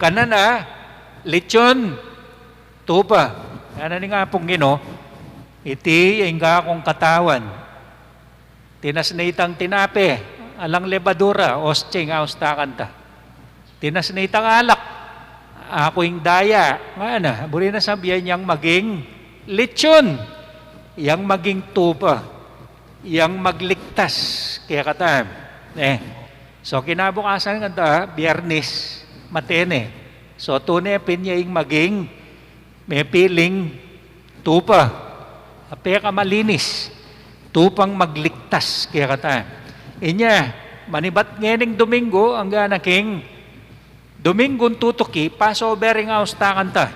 kanan na, litson, tupa. Ngana ning Apung Ginu, iti ing kakung katawan. Tinas ne itang tinape, alang lebadura, ostse ing austakan ta. Tinas ne itang alak, aku ing daya. Ngana, buri na sabian yang maging litson, yang maging tupa, yang magligtas kekatamu. Eh, so kinabukasan kanta, Biyernes, mate ne. So tune pin ya ing maging mepiling tupa, a pekamalinis, tupang magligtas kekatamu. Inya, manibat ngening Domingo, angga na king Domingung tutuki, Passover ing austakan ta.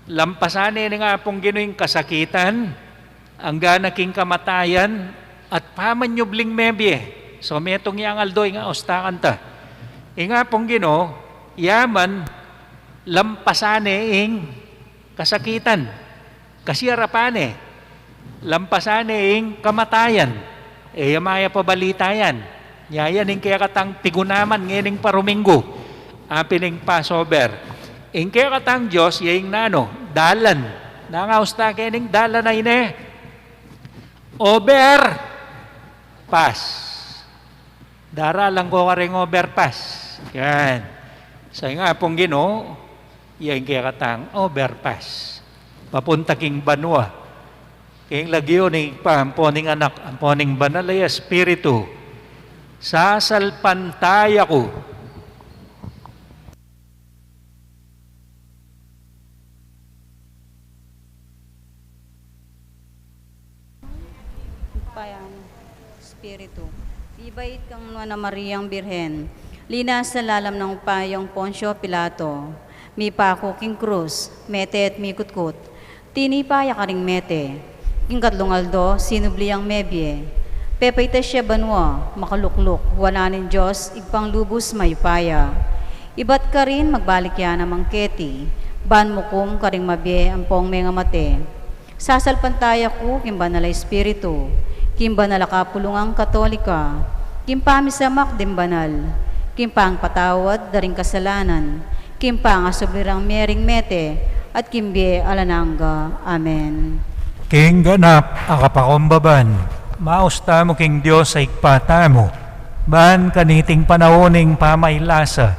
Lampasan ne ning Apung Ginu ing kasakitan, angga na king kamatayan, at pamanyubling mebie. So metung yang aldo ing austakan ta. Ing Apung Ginu, ya man, lampasan ne ing kasakitan, kasarapan ne, lampasan ne ing kamatayan, e ya mayap a balita yan. Nya yan ing kekatang pigunaman ngening paruminggu, apin ing Passover. Ing kekatang Dios, ya ing nanu, dalan, nanu ing austa kening dalan a ini, overpass. Daralan ko karing overpass. Yan. Sa ing Apung Ginu, ya ing kekatang overpass. Papunta king banua. King lagyu ning Ibpa, ampo ning Anak, ampo ning Banal a Espiritu. Sasalpantaya ku. Upayang Espiritu. Ibait kang Nuan a Mariang Birhen. Linasa lalam ning upayang Poncio Pilato. Mipaku king krus, mete at mikutkut. Tinipa ya karing mete. King katlung aldo, sinubli yang mebie. Pepaitas ya banua, makalukluk, wanan ning Dios, Ibpang lubus mayupaya. Ibat karin, magbalik ya naman keti. Ban mukum karing mabie ampong mengamate. Sasalpantaya ku king Banal a Espiritu, king Banal a Kapulungan Katolika, king pamisamak ding banal, king pangpatawad da ring kasalanan, king pangasubli rang mie ring mete, at king bie alang angga. Amen. King ganap a kapakumbaban, mausta mu king Dios a Ibpa tamu, ban kaniting panaun ning pamailasa,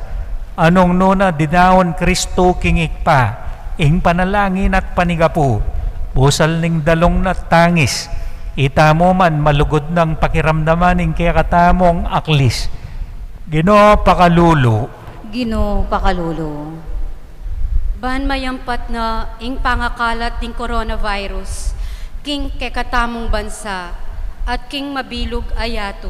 anung nuna dinaun Kristu king Ibpa, ing panalangin at panigapu, busal ning dalung na tangis, itamu man malugud nang pakiramdaman ing kekatamung aklis. Ginu, pakalulu. Ginu, pakalulu. Ban mayampat na ing pangakalat ding coronavirus king kekatamung bansa at king mabilug a yatu.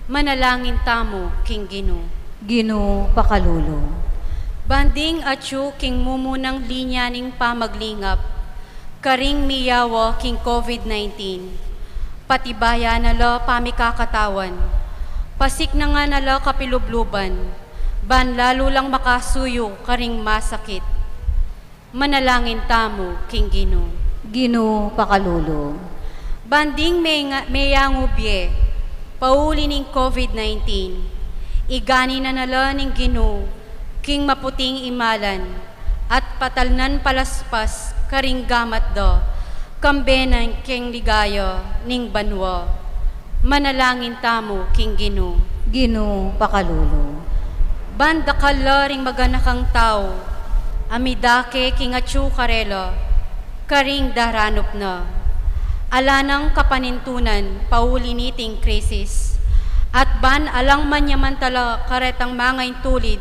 Manalangin tamu king Ginu. Ginu, pakalulu. Ban ding atyu king mumunang linya ning pamaglingap karing miyawa king COVID nineteen. Patibayan na la pamikakatawan. Pasiknangan na la kapilubluban. Ban lalu lang makasuyu karing masakit. Manalangin tamu king Ginu. Ginu, pakalulu. Ban ding me-, meyangu bie pauli ning COVID nineteen. Iganin na la ning Ginu king maputing imalan at patalnan palaspas karing gamat da, kambe nang king ligaya ning banua. Manalangin tamu king Ginu. Ginu, pakalulu. Ban dakal la ring maganakang tau a midake king atyu karela karing daranup na. Ala nang kapanintunan pauli niting krisis, at ban alang manyamantala karetang mangaintulid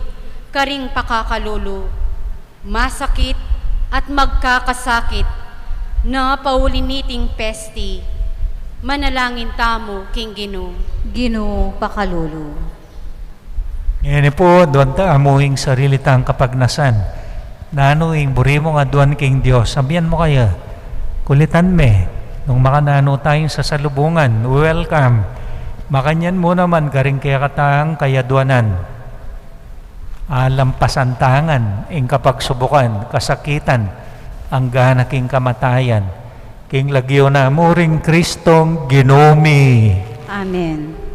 karing pakakalulu, masakit at magkakasakit na pauli niting pesti. Manalangin tamu king Ginu. Ginu, pakalulu. Ngeni pu, aduan tamu ing sarili tang kapagnasan. Nanu ing buri mung aduan king Dios? Sabian mu kaya, kulitan me, nung makananu tayung sasalubungan, welcome. Makanyan mu naman karing kekatang kayaduanan, alampasan ta ngan ing kapagsubukan, kasakitan, angga na king kamatayan, king lagyu na mu ring Kristong Ginu mi. Amen.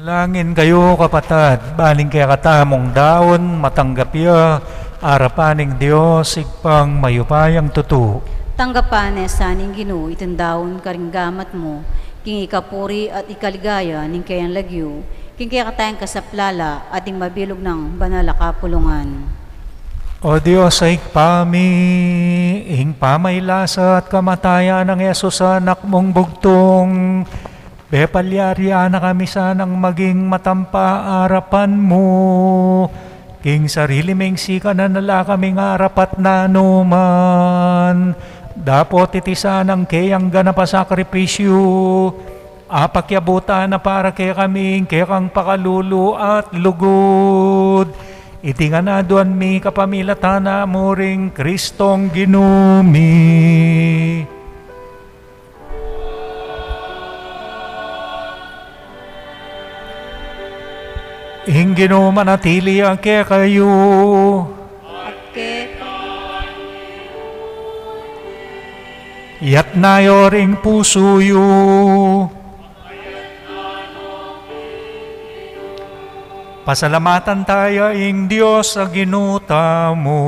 Manalangin kayu, kapatad, ban ing kekatamung daun matanggap ya arapan ning Dios Ibpang mayupayang tutu. Tanggapan na sa ning Ginu iting daun karing gamat mu, king ikapuri at ikaligaya ning keyang lagyu, king kekatang kasaplalan at ing mabilug nang banal a kapulungan. O Dios a Ibpa mi, ing pamaylasa at kamatayan nang Jesus a Anak mung bugtung, pepalyarian na kami sanang maging matampa arapan mu. King sarili ming sikanan na la kaming arapat nanu man, dapot iti sanang keyang ganap a sakripisyu, apakyabutan na para kekami ing kekang pakalulu at lugud. Iti ngan aduan mi kapamilatan na mu ring Kristong Ginu mi. Ing Ginu manatili ya kekayu. At keka. Iyatas yu ring pusu yu. Pasalamatan taya ing Dios a Ginu tamu.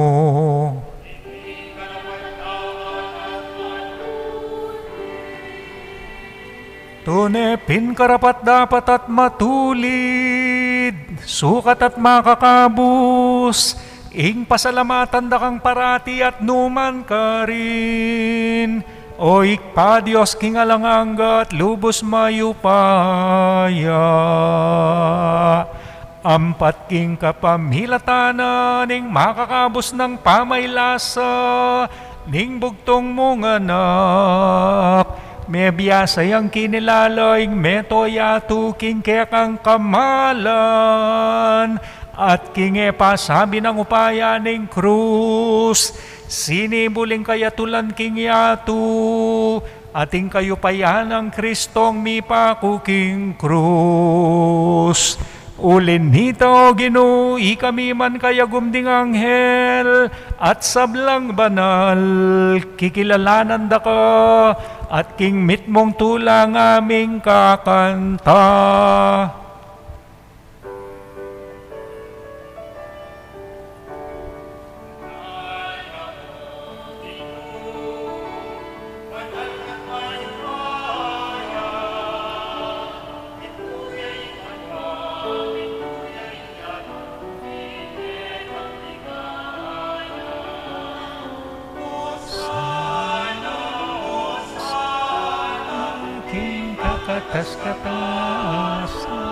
Tune pin karapat-dapat at matulid, sukat at makakabus, ing pasalamatan da kang parati at nu man karin, O Ibpa, Dios king alang angga at lubus mayupaya. Ampat king kapamilatan na ning makakabus nang pamaylasa ning bugtung mung Anak, mebiasa yang kinilala ing meto yatu king kekang kamalan at king e pasabi nang upaya ning krus, sinibul ing kayatulan king yatu, at ing kayupayan nang Kristong mipaku king krus. Uli nita, O Ginu, ikami man kayagum ding anghel at sablang banal, kikilalanan da ka, at king mitmung tula ngaming kakanta. Katas-katasan.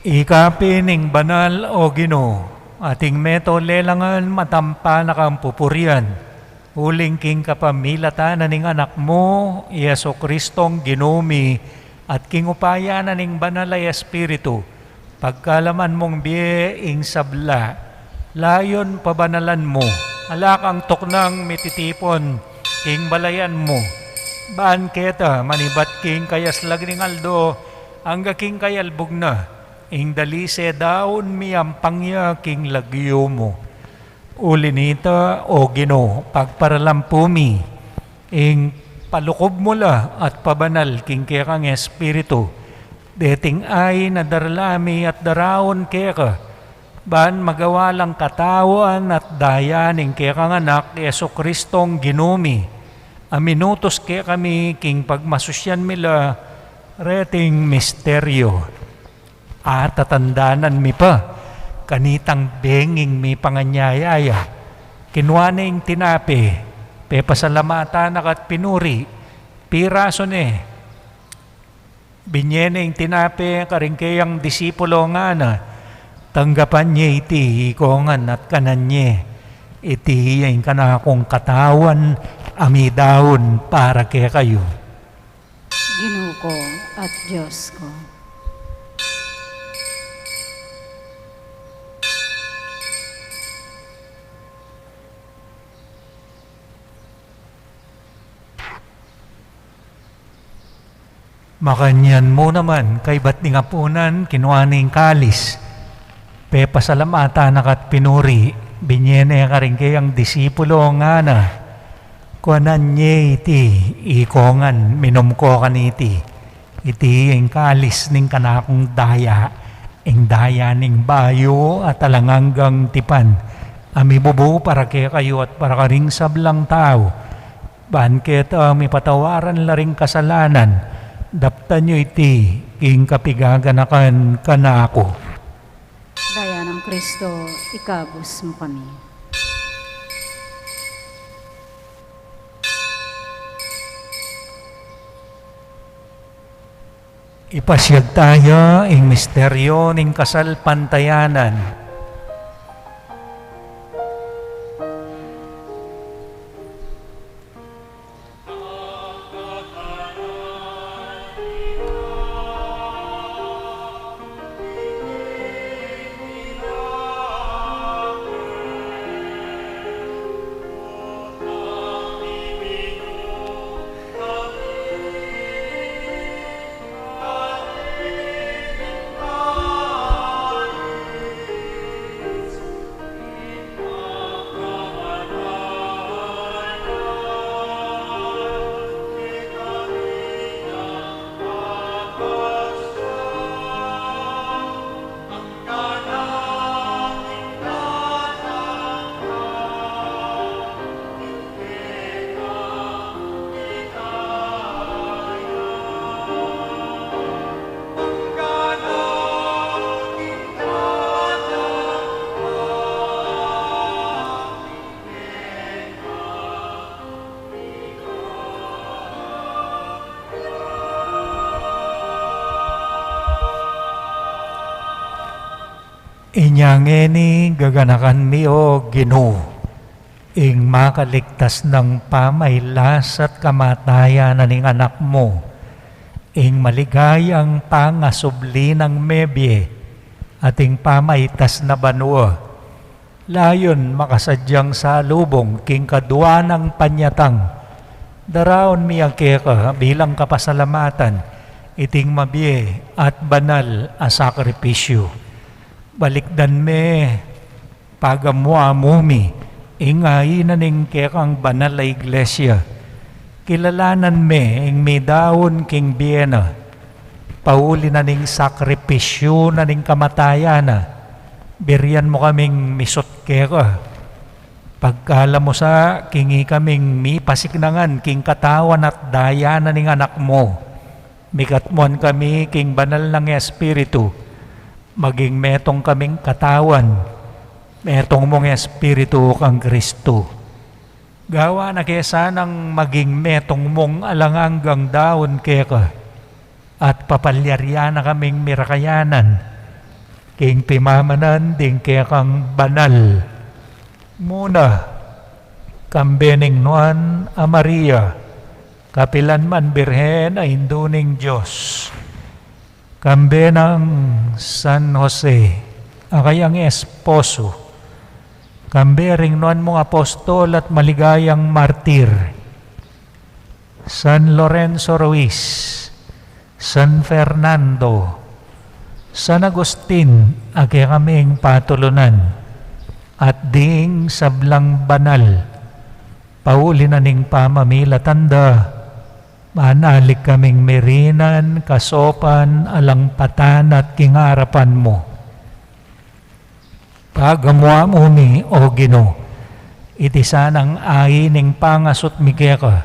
Ika pin ing banal, o Ginu, ating meto lelangan matampa na kang pupurian, uling king kapamilatan na ning Anak mu, i Jesu-Cristong Ginu mi, at king upaya na ning Banal a Espiritu, pagkalaman mung bie ing sabla, layun pabanalan mu, ala kang tuknang mititipun king balayan mu, ban keta manibat king kayaslag ning aldo, angga king kayalbug na, ing dalise daun miyampang ya king lagyu mu. Uli nita, o Ginu, pagparalan pu mi ing palukub mu la at pabanal king kekang Espiritu deting ain a daralan mi at daraun keka, ban magawa lang katawan at daya ning kekang Anak, Jesu-Cristong Ginu mi, a minutus kekami king pagmasusyan mi la reting misteryo. Atatandanan mi pa kanitang benging mipanganyaya ya, kinua ne ing tinape, pepasalamatan na ka't pinuri, pirasu ne, binye ne ing tinape karing keyang disipulo, ngana, tanggapan ye iti ikongan at kanan ye, iti ya ing kanakung katawan a midaun para kekayu. Ginu ku at Dios ku. Makanyan mu naman, kaybat ning apunan, kinua ne ing kalis, pepasalamatan na ka't pinuri, binye ne karing keyang disipulo, ngana, kuanan ye iti ikongan, minum ko kaniti, iti ing kalis ning kanakung daya, ing daya ning bayu at alang anggang tipan, a mibubu para kekayu at para karing sablang tau, ban keta mipatawaran la ring kasalanan. Daptan yu iti king kapigaganakan kanaku. Daya nang Kristo, ikabus mu kami. Ipasiag taya ing misteryo ning kasalpantayanan. Inya ngeni gaganakan mi, o Ginu, ing makaligtas nang pamailas at kamatayan na ning Anak mu, ing maligayang pangasubli nang mebie at ing pamaitas na banua. Layun makasadyang salubung king kadua nang panyatang, daraun mi ya keka bilang kapasalamatan Iting mabie at banal a sakripisyu. Balikdan me, pagamu-amu mi, ing ain na ning kekang banal a iglesia. Kilalanan me ing midaun king bie na, pauli na ning sakripisyu na ning kamatayan na. Birian mu kaming misut keka. Pagkalub mu sa king ikaming mipasiknangan king katawan at daya na ning Anak mu. Mikatmuan kami king banal nang Espiritu, maging metung kaming katawan, metung mung Espiritu kang Kristu. Gawan na ke sanang maging metung mung alang anggang daun keka, at papalyarian na kaming mirakayanan, king pimamanan ding kekang banal. Muna, kambe ning Nuan a Maria, kapilan man Birhen a Indu ning Dios. Kambe nang San Jose, a kayang esposo. Kambe ring nuan mung apostol at maligayang martir. San Lorenzo Ruiz, San Fernando, San Agustin, a kekaming patulunan, at ding sablang banal, pauli na ning pamamilatan da, manalig kaming mirinan, kasopan, alang patan at king arapan mu. Pagamu-amu mi, O Ginu, iti sanang ain ning pangasut mi keka,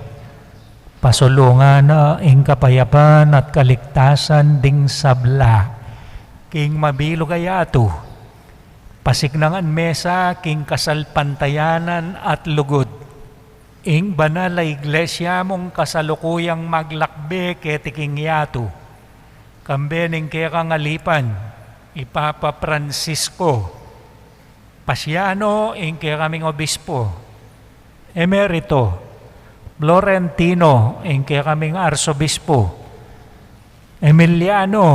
pasulungan na ing kapayapan at kaligtasan ding sabla, king mabilug a yatu, pasiknangan me sa king kasalpantayanan at lugud. Ing banal a iglesia mung kasalukuyang maglakbe keti king yatu. Kambe ning kekang alipan, i Papa Francisco. Pasiano ing kekaming obispo. Emerito. Florentino ing kekaming arsobispo. Emiliano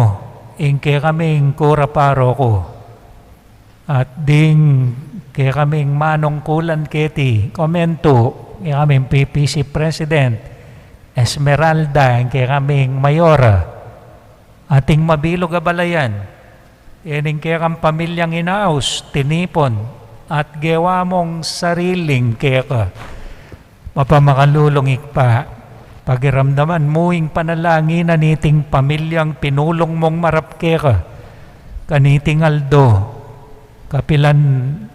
ing kekaming kura paroko. At ding kekaming manungkulan keti, komento, kekaming P P C President, Esmeralda, ing kekaming mayora, ating mabilug a balayan, kening kekang pamilyang inaus, tinipun, at gewa mung sariling keka. Mapamakalulung Ibpa, pakiramdaman mu ing panalangin na niting pamilyang pinulung mung marap keka, kaniting aldo, kapilan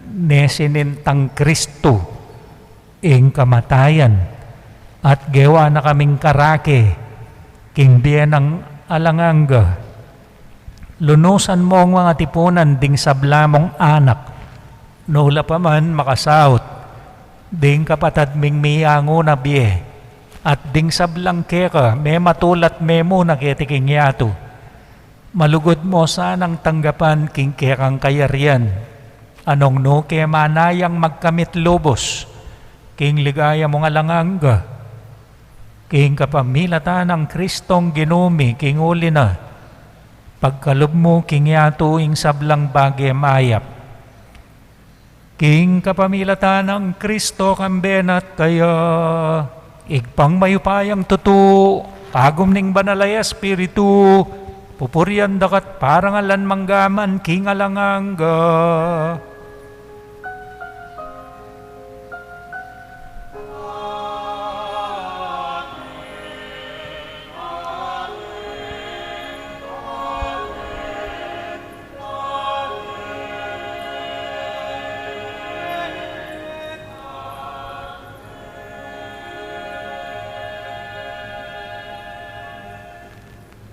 ne sinintang Kristu, ing kamatayan, at gewa na kaming karake, king bie nang alang angga. Lunusan mung mangatipunan ding sabla mung anak, nula pa man makasaut, ding kapatad ming miyangu na bie, at ding sablang keka, mematulat me mu na keti king yatu. Malugud mu sanang tanggapan king kekang kayarian, a nung nu ke manayang magkamit lubus, king ligaya mung alang angga, king kapamilatan nang Kristong Ginu mi, king uli na, pagkalub mu king yatu ing sablang bage mayap. King kapamilatan nang Kristo, kambe na at kaya, Ibpang mayupayang tutu, agum ning Banal a Espiritu, pupurian da ka at parangalan mangga man king alang angga.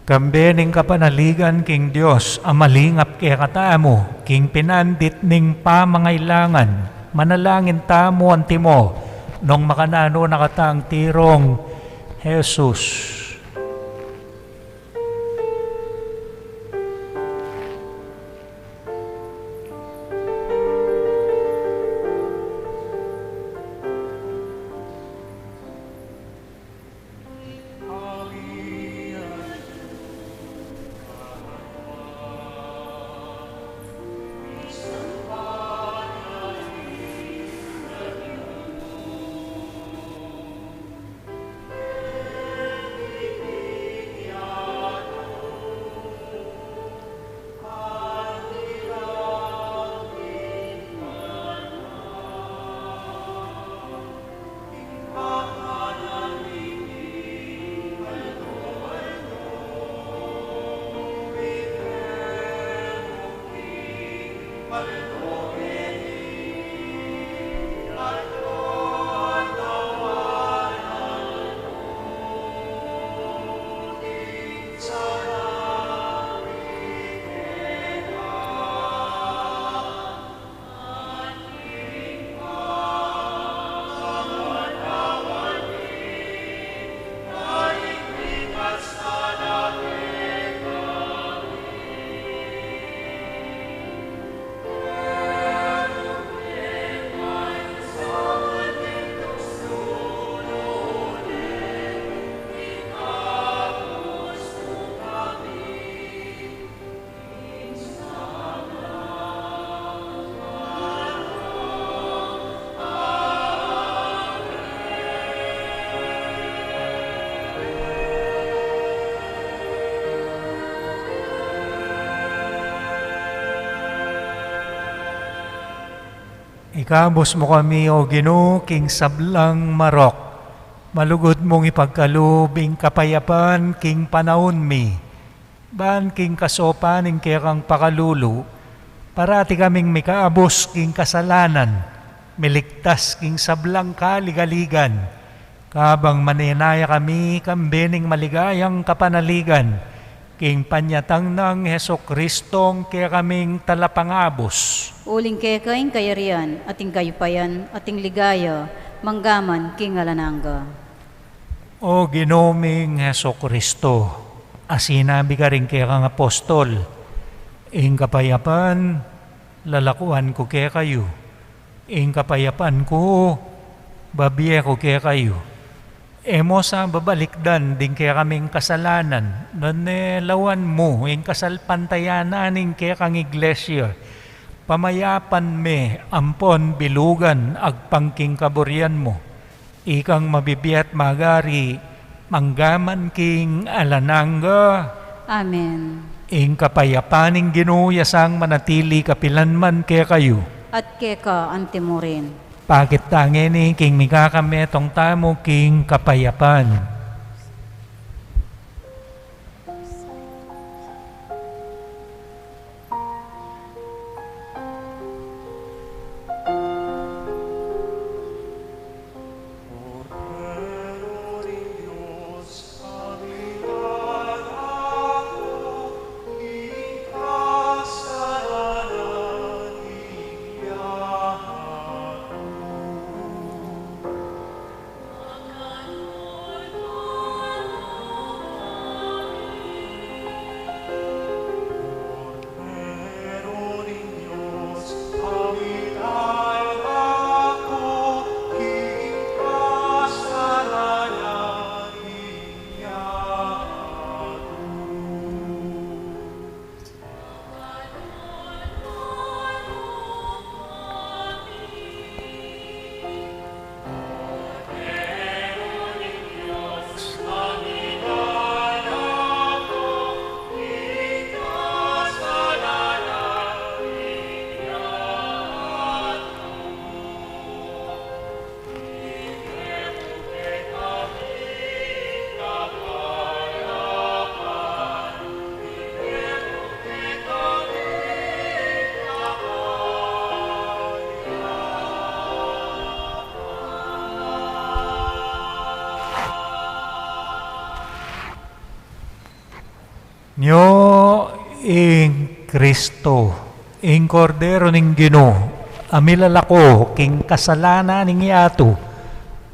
Kambe ning kapanaligan king Dios a malingap kekatamu, king pinandit ning pamangailangan, manalangin tamu antimo, nung makananu na katang tirong Jesus. Ikabus mu kami, O Ginu, king sablang marok. Malugud mung ipagkalub ing kapayapan king panaun mi. Ban king kasopan ning kekang pakalulu, parati kaming mikaabus king kasalanan, miligtas king sablang kaligaligan, kabang manenaya kami kambe ning maligayang kapanaligan, king panyatang nang Jesucristong kekaming Talapangabus. Uling keka ing kayarian, at ing kayupayan, at ing ligaya, manggaman king alang angga. O Ginu ming Jesucristo, a sinabi karing kekang apostol, ing kapayapan lalakuan ku kekayu, ing kapayapan ku babie ku kekayu. E mu sa babalikdan ding kekaming kasalanan, nune lawan mu ing kasalpantayanan ning kekang iglesia. Pamayapan me ampon bilugan agpang king kaburian mu. Ikang mabibie at magari, manggaman king alang angga. Amen. Ing kapayapan ning Ginu ya sang manatili kapilan man kekayu. At keka antimurin. Pakit ta ngeni king mikakametung tamu king kapayapan. Nyo ing Kristo, ing Kordero ning Ginu, a milalako king kasalanan ning yatu.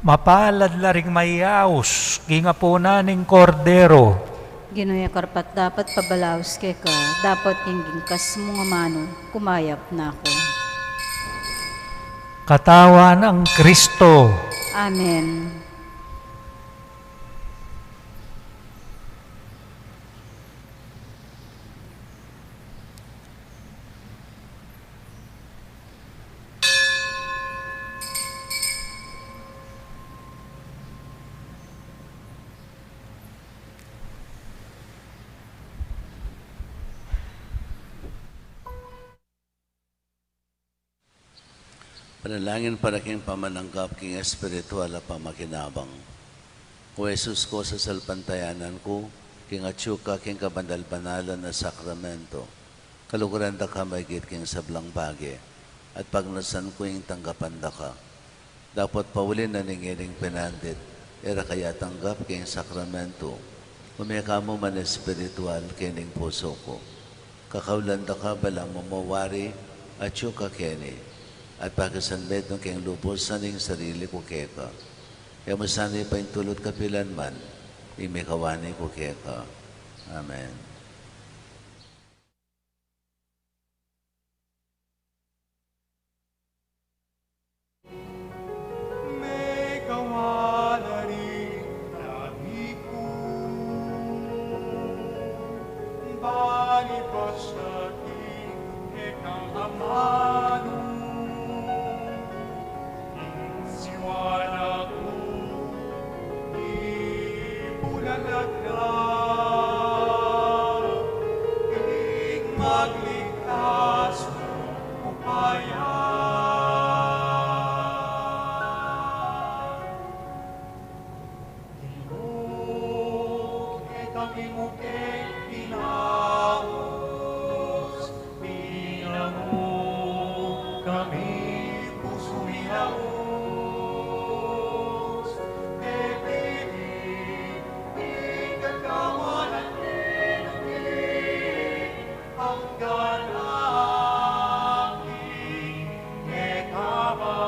Mapalad la ring mayaus king apunan ning Kordero. Ginu, e ku karapat-dapat pabalaus keka, dapot king bingkas mu ngan amanu, kumayap na ku. Katawan nang Kristo. Amen. Panalangin para king pamananggap king espiritual a pamakinabang. O Jesus ku, sasalpantayanan ku king atyu ka king kabanal-banalan a sakramento. Kaluguran da ka maigit king sablang bage, at pagnasan ku ing tanggapan da ka. Dapot pauli na ning ining penandit, e ra ka ya tanggap king sakramento, ume ka mu man espiritual king pusu ku. Kakaulan da ka balamu mo wari atyu ka keni, at pakisanmetung keng lubus ing sarili ku keka. E mu sana paintulut kapilanman ing mikawani ku keka. Amen. Mekawala ring labi ku, bali basta king kekang amanu, ing siwala ku, ibulalag na, ing magligtas mung upaya. Kami mu keng kinaus, pinangu kami pusu mi laus, pepili mi kakawanan mi, anggang aking kekaba.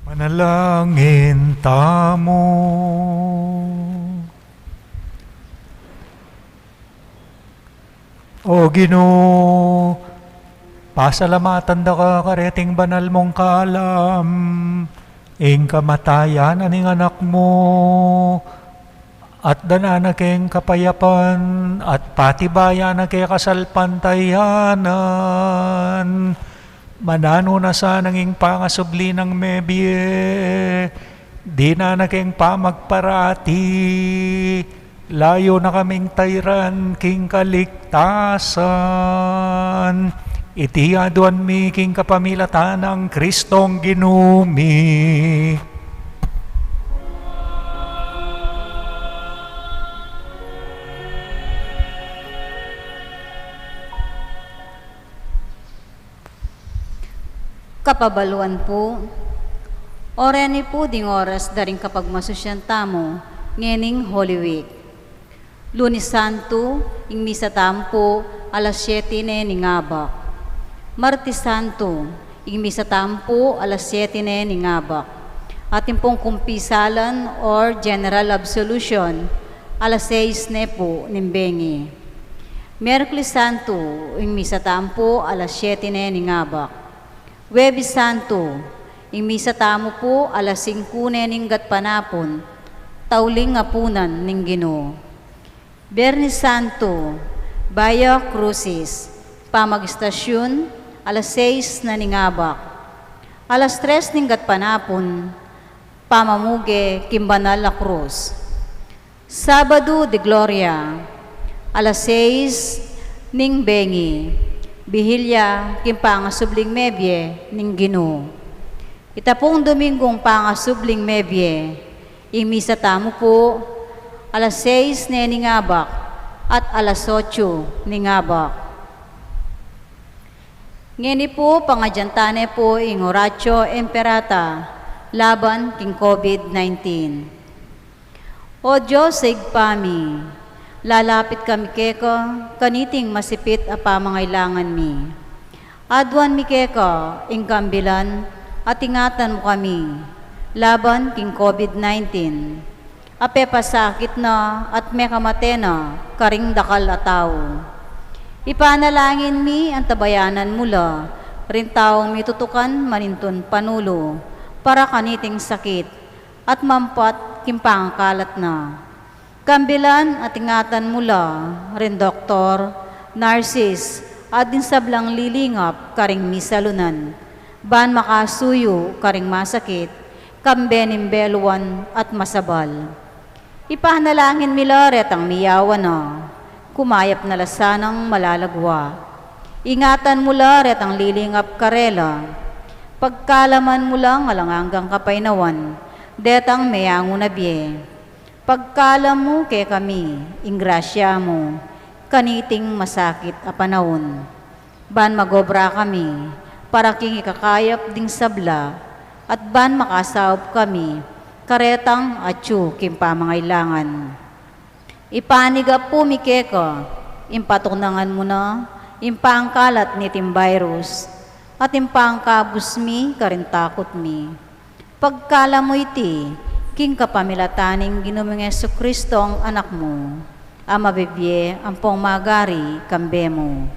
Manalangin tamu. O Ginu, pasalamatan da ka kareting banal mung kalam, ing kamatayan na ning Anak mu, at dana na keng kapayapan, at patibayan na keng kasalpantayanan, mananu na sa nang ing pangasubli nang mebie, dinan na keng pamagparati, layun na kaming tairan king kaligtasan. Iti aduan mi king kapamilatan nang Kristong Ginu mi. Kapabaluan pu, o reni pu ding oras da ring kapagmasusian tamu, Ngening Holy Week. Lunes Santo, ing misa tamu pu alas siete ne ning abak. Martes Santo, ing misa tamu pu alas siete ne ning abak. Atin pung kumpisalan or general absolution, alas sais ne pu ning bengi. Miyerkules Santo, ing misa tamu pu alas siete ne ning abak. Huwebes Santo, ing misa tamu pu alas singku ne ning gatpanapun, tauling apunan ning Ginu. Biernes Santo, Via Crucis, pamagistasyun, alas sais na ning abak. Alas tres ning gatpanapun, pamamuge king banal a krus. Sabado de Gloria, alas sais ning bengi, Bihilya king pangasubling mebie ning Ginu. Ita pung Dominggung pangasubling mebie, ing misa tamu pu, alas sais ne ning abak at alas otsu ning abak. Ngeni pu, pangadyantan ne pu ing Oratio Imperata laban king COVID nineteen. O Dios a Ibpa mi, lalapit kami keka kaniting masipit a pamangailangan mi. Aduan mi keka ing kambilan at ingatan mu kami laban king COVID nineteen. A pepasakit na at mekamate na karing dakal a tau. Ipanalangin mi antabayanan mu la ring taung mitutukan manintun panulu para kaniting sakit at mampat king pangakalat na. Kambilan at ingatan mu la ring doktor, nurses, at ding sablang lilingap karing misalunan, ban makasuyu karing masakit, kambe ning beluan at masabal. Ipanalangin mi la retang miyawan na, kumayap na la sanang malalagwa. Ingatan mu la retang lilingap karela. Pagkaluban mu lang alang anggang kapaynawan detang meyangu na bie. Pagkaluban mu kekami ing grasya mu kaniting masakit a panaun, ban magobra kami para king ikakayap ding sabla, at ban makasaup kami karetang atyu king pamangailangan. Ipanyawad pu mi keka ing patuknangan mu na ing pangkalat niting virus, at ing pangkabus mi karing takut mi. Pagkaluban mu iti king kapamilatan ning Ginu ming Jesucristo a Anak mu, a mabibie ampong magari kambe mu,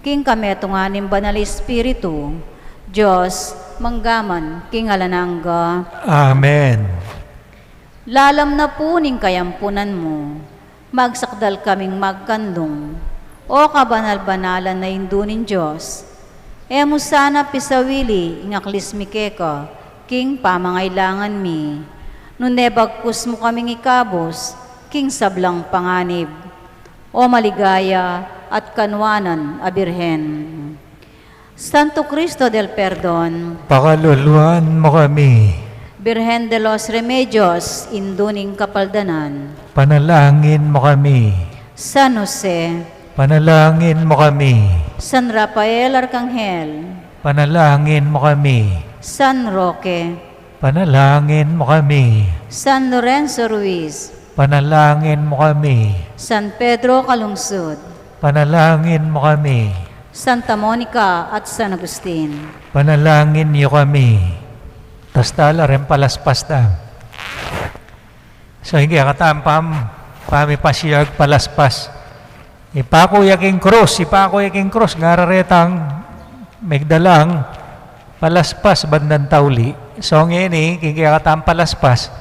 king kametungan ning Banal Espiritu, Dios, mangga man king alang angga. Amen. Lalam na pu ning kayampunan mu, magsakdal kaming magkanlung, O kabanal-banalan a Indu ning Dios. E mu sana pisawili ing aklis mi keka king pamangailangan mi, nune bagkus mu kaming ikabus king sablang panganib, O maligaya at kanwanan a Birhen. Santo Cristo del Perdon, pakaluluan mu kami. Birhen de los Remedios, Indu ning Kapaldanan, panalangin mu kami. San Jose, panalangin mu kami. San Rafael Arkanghel, panalangin mu kami. San Roque, panalangin mu kami. San Lorenzo Ruiz, panalangin mu kami. San Pedro Calungsod, panalangin mu kami. Santa Monica at San Agustin, panalangin yu kami. Tasta la ring palaspas ta. So, ing kekatang pam-, pamipasyag palaspas. Ipaku ya king krus, ipaku ya king krus, ngara retang migdalang palaspas bandang tauli. So, ngeni, king kekatang palaspas,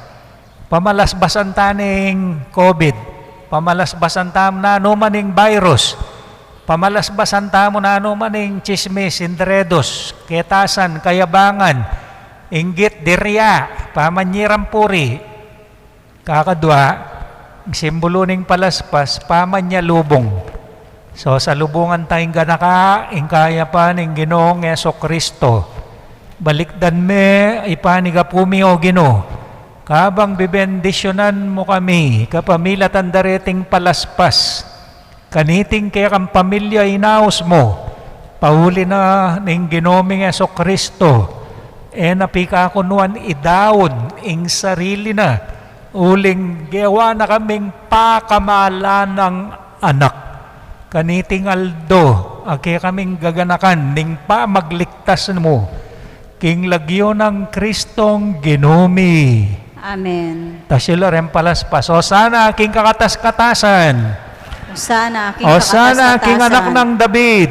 pamalaspasan ta ning COVID, pamalaspasan ta nanu man ing virus, pamalaspasan ta mu nanu man ing tsismis, intrigus, ketasan, kayabangan, inggit, dirya, pamanyirang puri. Kakadwa, ing simbulu ning palaspas, pamanyalubung. So, salubungan ta ing ganaka, ing kayapan ning Ginung Jesucristo. Balikdan me, ipanyawad pu mi, O Ginu, kabang bibendisyunan mu kami kapamilatan da reting palaspas. Kaniting kekang pamilya inaus mu, pauli na ning Ginu ming Jesucristo, e na pikakunuan idaun ing sarili na Uling gewa na kaming pakamalan nang anak. Kaniting aldo, a kekaming gaganakan ning pamagliktas mu. King lagyu nang Kristong Ginu mi. Amen. Tasila ren palaspas. Osana king kakatas-katasan. Osana king Osana king kakatas-katasan. Anak nang David.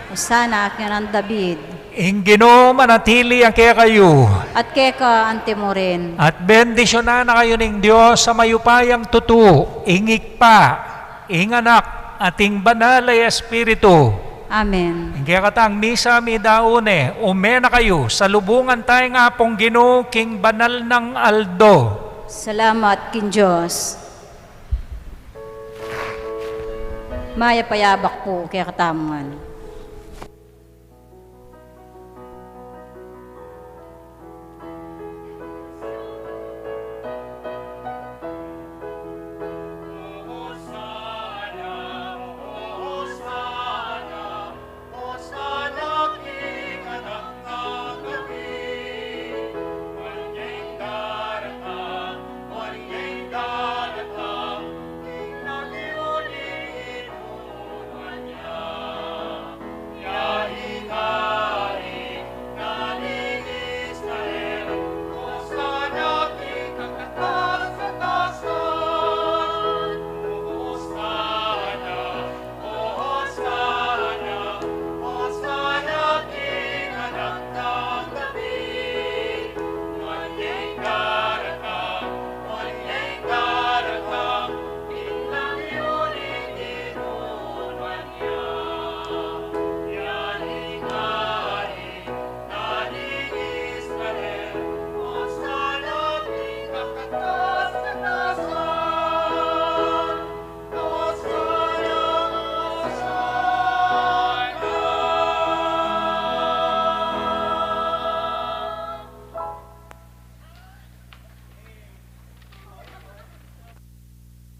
Osana king anak nang David. Ing Ginu manatili ya kekayu. At keka antimurin. At bendisyunan na kayu ning Dios a mayupayang tutu, ing Ibpa, ing Anak, at ing Banal a Espiritu. Amen. Ing kekatang misa midaun ne, ume na kayu, salubungan taya ing Apung Ginu king banal nang aldo. Salamat king Dios. Mayap a yabak pu kekatamu ngan.